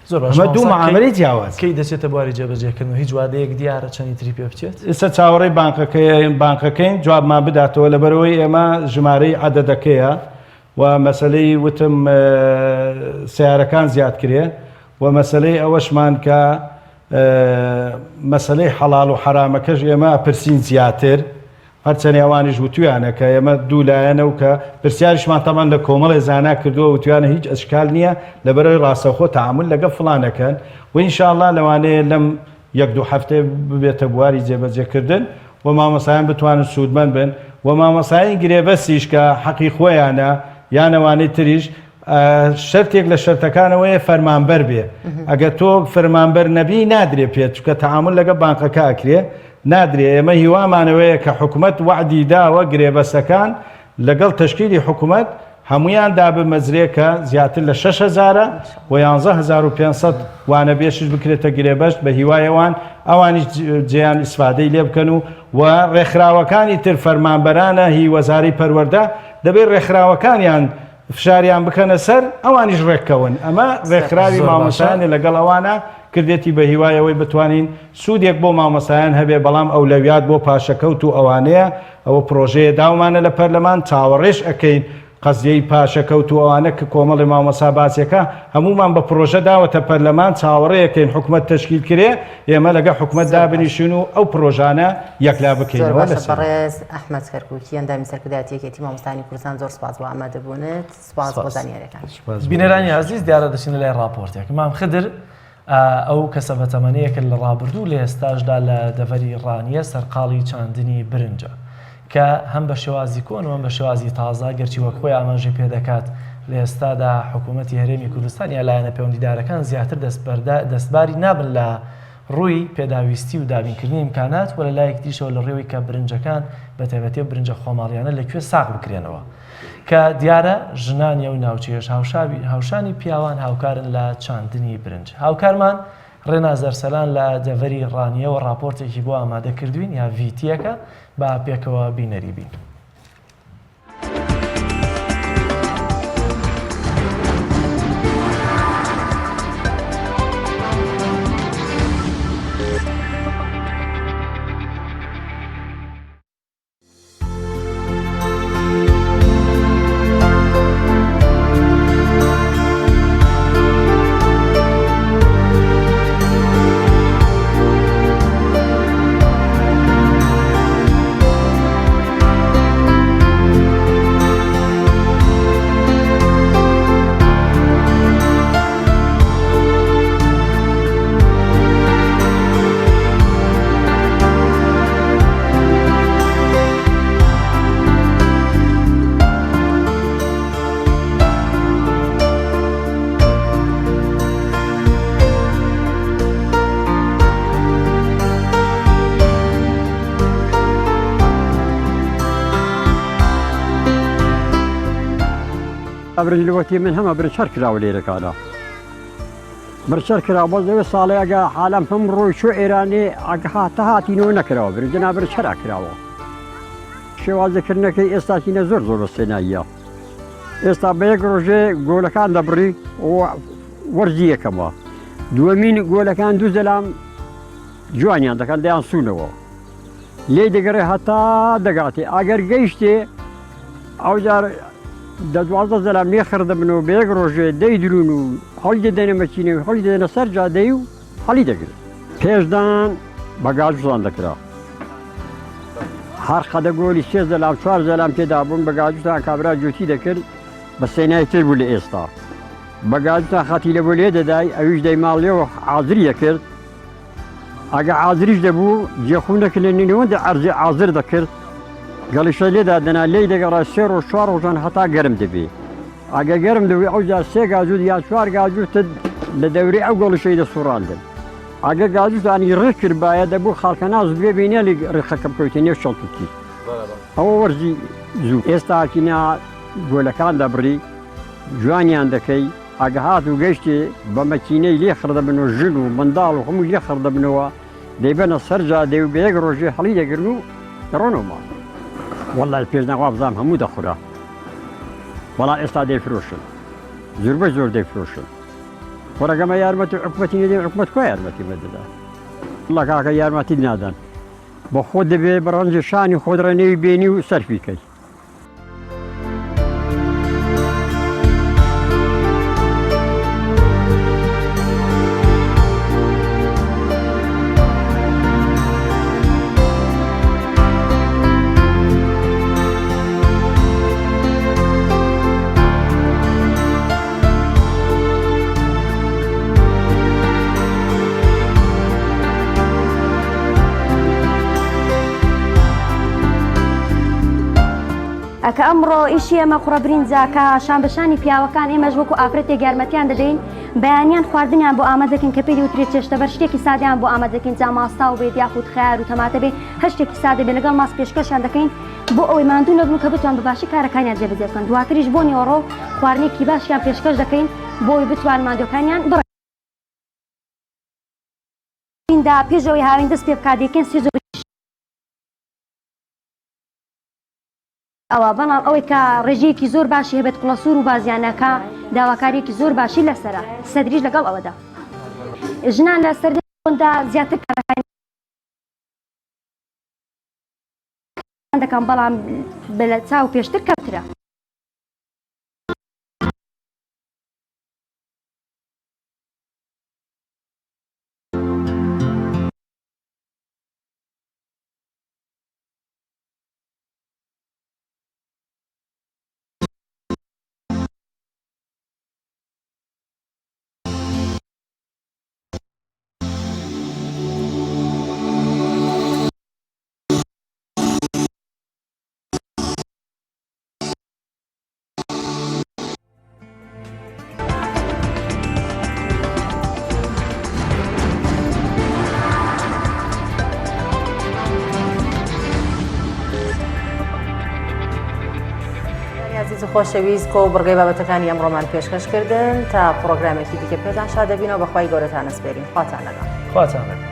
زۆر باش ئەمە دوو مامۆستا، معاملەی جیاواز. کەی دەچێتە بواری جێبەجێکردن و هیچ وادەیەک دیارە چەندی تری پێ بچێت؟ ئێستا چاوەڕێی بانقەکەین بانقەکەین جوابمان بداتەوە لەبەرئەوەی ئێمە ژمارەی عەدەدەکەیە و مەسەلەی وتم سەیارەکان زیاد کرێ و مەسەلەی ئەوەشمان کە مەسەلەی حەڵاڵ و حەرامەکەش ئێمە ئەپرسین زیاتر هەرچەنێ ئەوانیش وتویانە کە ئێمە دوو لایەنە و کە پرسیاریشمان تەبعەن لە کۆمەڵێ زانا کردووە وتویانە هیچ ئەشکال نییە لەبەرئەوەی ڕاستەوخۆ تەعامول لەگەڵ فڵان ئەکەن و ان شاء اللە لەوانەیە لەم یەک دوو هەفتەیە ببێتە بواری جێبەجێکردن و مامۆستایان بتوانن سوودمەند بن و مامۆستایانی گرێبەستیش کە حەقی خۆیانە یان ئەوانەی تریش شەرتێک لە شەرتەکانەوەیە فەرمانبەر بێ ئەگەر تۆ فەرمانبەر نەبی نادرێ پێت چونکە تەعامول لەگەڵ بانقەکە ئەکرێ نادرێ ئێمە هیوامان ئەوەیە کە حکومەت وەعدی داوە گرێبەستەکان لەگەڵ تەشکیلی حکومەت هەموویان دابمەزرێ کە زیاتر لە شەش هەزارە و 11500 وانەبێشش بکرێتە گرێبەست بە هیوای ئەوان ئەوانیش جێیان ئیسفادەی لێ بکەن و و ڕێکخراوەکانی تر فەرمانبەرانە هی وەزارەی پەروەردە دەبێت ڕێکخراوەکانیان فشاریان بکەنە سەر ئەوانیش ڕێککەون ئەمە ڕێکخراوی مامۆستایانە لەگەڵ ئەوانە کردێتی بە هیوای ئەوەی بتوانین سوودێک بۆ مامۆستایان هەبێ بەڵام ئەولەویات بۆ پاشەکەوت و ئەوانەیە ئەوە پرۆژەیە داومانە لە پەرلەمان چاوەڕێش ئەکەین قەزیەی پاشەکەوت و ئەوانە کە کۆمەڵی مامۆستا باسیەکە هەموومان بە پرۆژە داوەتە پەرلەمان چاوەڕێیەکەین حکومەت تەشکیل کرێ ئێمە لەگە حکومەت دابنیشین و ئەو پرۆژانە یەکلا زۆر بکەینەوە باشە لەسەر. بەڕێز ئەحمەد کەرکوکی ئەندامی سەرکردایەتی یەکێتی مامۆستایانی کوردستان زۆر سپاس بۆ ئامادەبوونت سپاس بۆ سپاس. زانیاریەکان. بینەرانی ئازیز دیارە دەچینە لای ڕاپۆرتێک مام خدر ئەو کەسە بەتەمەنەیە کە لە ڕابردوو لە ئێستاشدا لە دەڤەری ڕانیە سەرقاڵی چاندنی برنجە کە هەم بە شێوازی کۆن و هەم بە شێوازی تازە گەرچی وەک خۆی ئاماژەی پێدەکات لە ئێستادا حکوومەتی هەرێمی کوردستان یا لایەنە پەیوەندیدارەکان زیاتر دەستباری نابن لە ڕووی پێداویستی و دابینکردنی ئیمکانات و لە لایەکی تریشەوە لە ڕێوەی کە برنجەکان بە تایبەتی ئەو برنجە خۆماڵیانە لە کوێ ساغ بکرێنەوە کە دیارە ژنانی ئەو ناوچەیەش هاوشانی پیاوان هاوکارن لە چاندنی برنج. هاوکارمان ڕێناز ئەرسەلان لە دەڤەری ڕانیەوە ڕاپۆرتێکی بۆ ئامادە کردوین یا ڤیتیەکە با پێکەوە بینەری بین. برنج لوەتی من هەمە برنج هەر کراوە لێرەکانە برچەر کرا بەس لەوێ ساڵێ ئەگە حالەم هەم ڕۆی چۆ ئێرانێ ئەگە هاتە هاتینەوە نەکراوە برنج نا برنج هەر ئەکراوە شێوازەکردنەکەی ئێستاکینە زۆر زۆر بەسێناییە ئێستا بە یەک ڕۆژێ گۆلەکان دەبڕی وەرزی یەکەمە دووەمین گۆلەکان دوو زەلام جوانیان دەکەن دەیان سوونەوە لێی دەگەڕێ هەتا دەگاتێ ئەگەر گەیشتێ ئەوجار دە 12 زەلام لێ خڕ دەبن و بە یەک ڕۆژێ دەیدرون و هەڵی دەدەنە مەکینە و هەڵی دەدەنە سەر جادەی و هەڵی دەگرن. پێشدان بە گاجوزان دەکرا. هەر قەدە گۆلی سێ زەلام چوار زەلام تێدا بوون بە گاجوتان کابرا جوتی دەکرد بە سێنای تر بوو لە ئێستا. بە گاجوتان خەتی لە بۆ لێ دەدای ئەویش دەیماڵیەوە حازری دەکرد. ئەگە عازریش دەبوو جێخوو نەکرد لە نێوەندی عەرزی عازر دەکرد گەڵیشە لێدا دەنا لێی دەگەڕا سێ ڕۆژ چوار ڕۆژان هەتا گەرم دەبێ ئەگە گەرم دەبوو ئەوجا سێ گاجوت یا چوار گاجوتت لە دەورەی ئەو گەڵیشەی دەسوڕاندن ئەگە گاجوتانی ڕێک کردبایە دەبوو خاڵکەناز بێ بینێ ڕێخەکە بکەوتە نێو چڵتوتی. ئەوە وەرزی زوو ئێستاکینا گۆلەکان دەبڕی جوانیان دەکەی ئەگە هات و گەشتێ بە مەکینەی لێ خڕ دەبن و ژن و منداڵ و هەموو لێ خڕ دەبنەوە دەیبەنە سەر جادەی و بە یەک ڕۆژێ هەڵی دەگرن و دەڕۆنەوە ماڵ. وەڵای پێش نا وابزانم هەموو دەخورا بەڵام ئێستا دەیفرۆشن زۆربەی زۆر دەیفرۆشن خۆرەگەمە یارمەتی حکومەتی نەدەین حکومەت کوا یارمەتی مە دەدا وەڵا کاکە یارمەتیت نادەن بە خۆت دەبێ بە ڕەنجی شانی خۆت ڕێنێوی بێنی و سەرفی کەی. کە ئەمڕۆ ئیشی ئێمە قوڕە برینجە کە شان بە شانی پیاوەکان ئێمەش وەکو ئافرەتێک یارمەتیان دەدەین بەیانیان خواردنیان بۆ ئامادە دەکەین کە پێی دەوترێت چێشتەبەر شتێکی سادەیان بۆ ئامادە دەکەین جا ماستاو بێت یاخود خەیار و تەماتە بێت هەر شتێکی سادە بێت لەگەڵ ماست پێشکەشیان دەکەین بۆ ئەوەی ماندوو نەبن و کە بتوان بە باشی کارەکانیان جێبەجێ بکەن دواتریش بۆ نیوەڕۆ خواردنێکی باشیان پێشکەش دەکەین بۆ ئەوەی بتوان ماندووەکانیان بڕ دا پێش ئەوەی هاوین دەست پێ بکات دەیکەین سێ جۆری ئەوە بەڵام ئەوەی کە ڕێژەیەکی زۆر باشی هەبێت قوڵەسوور و بازیانەکە داواکاریەکی زۆر باشی لەسەرە سەدریش لەگەڵ ئەوەدا ژنان لە سەردەمدا زیاتر کارەکانی دەکەم بەڵام لە چاو پێشتر کەمترە. ئازیز و خۆشەویست کۆ بڕگەی بابەتەکانی ئەمڕۆمان پێشکەش کردن تا پرۆگرامێکی دیکە پێتان شاد دەبینەوە بەخوای گەورەتان ئەسپێرین خواتان لەگەڵ خواتان لەگەڵ.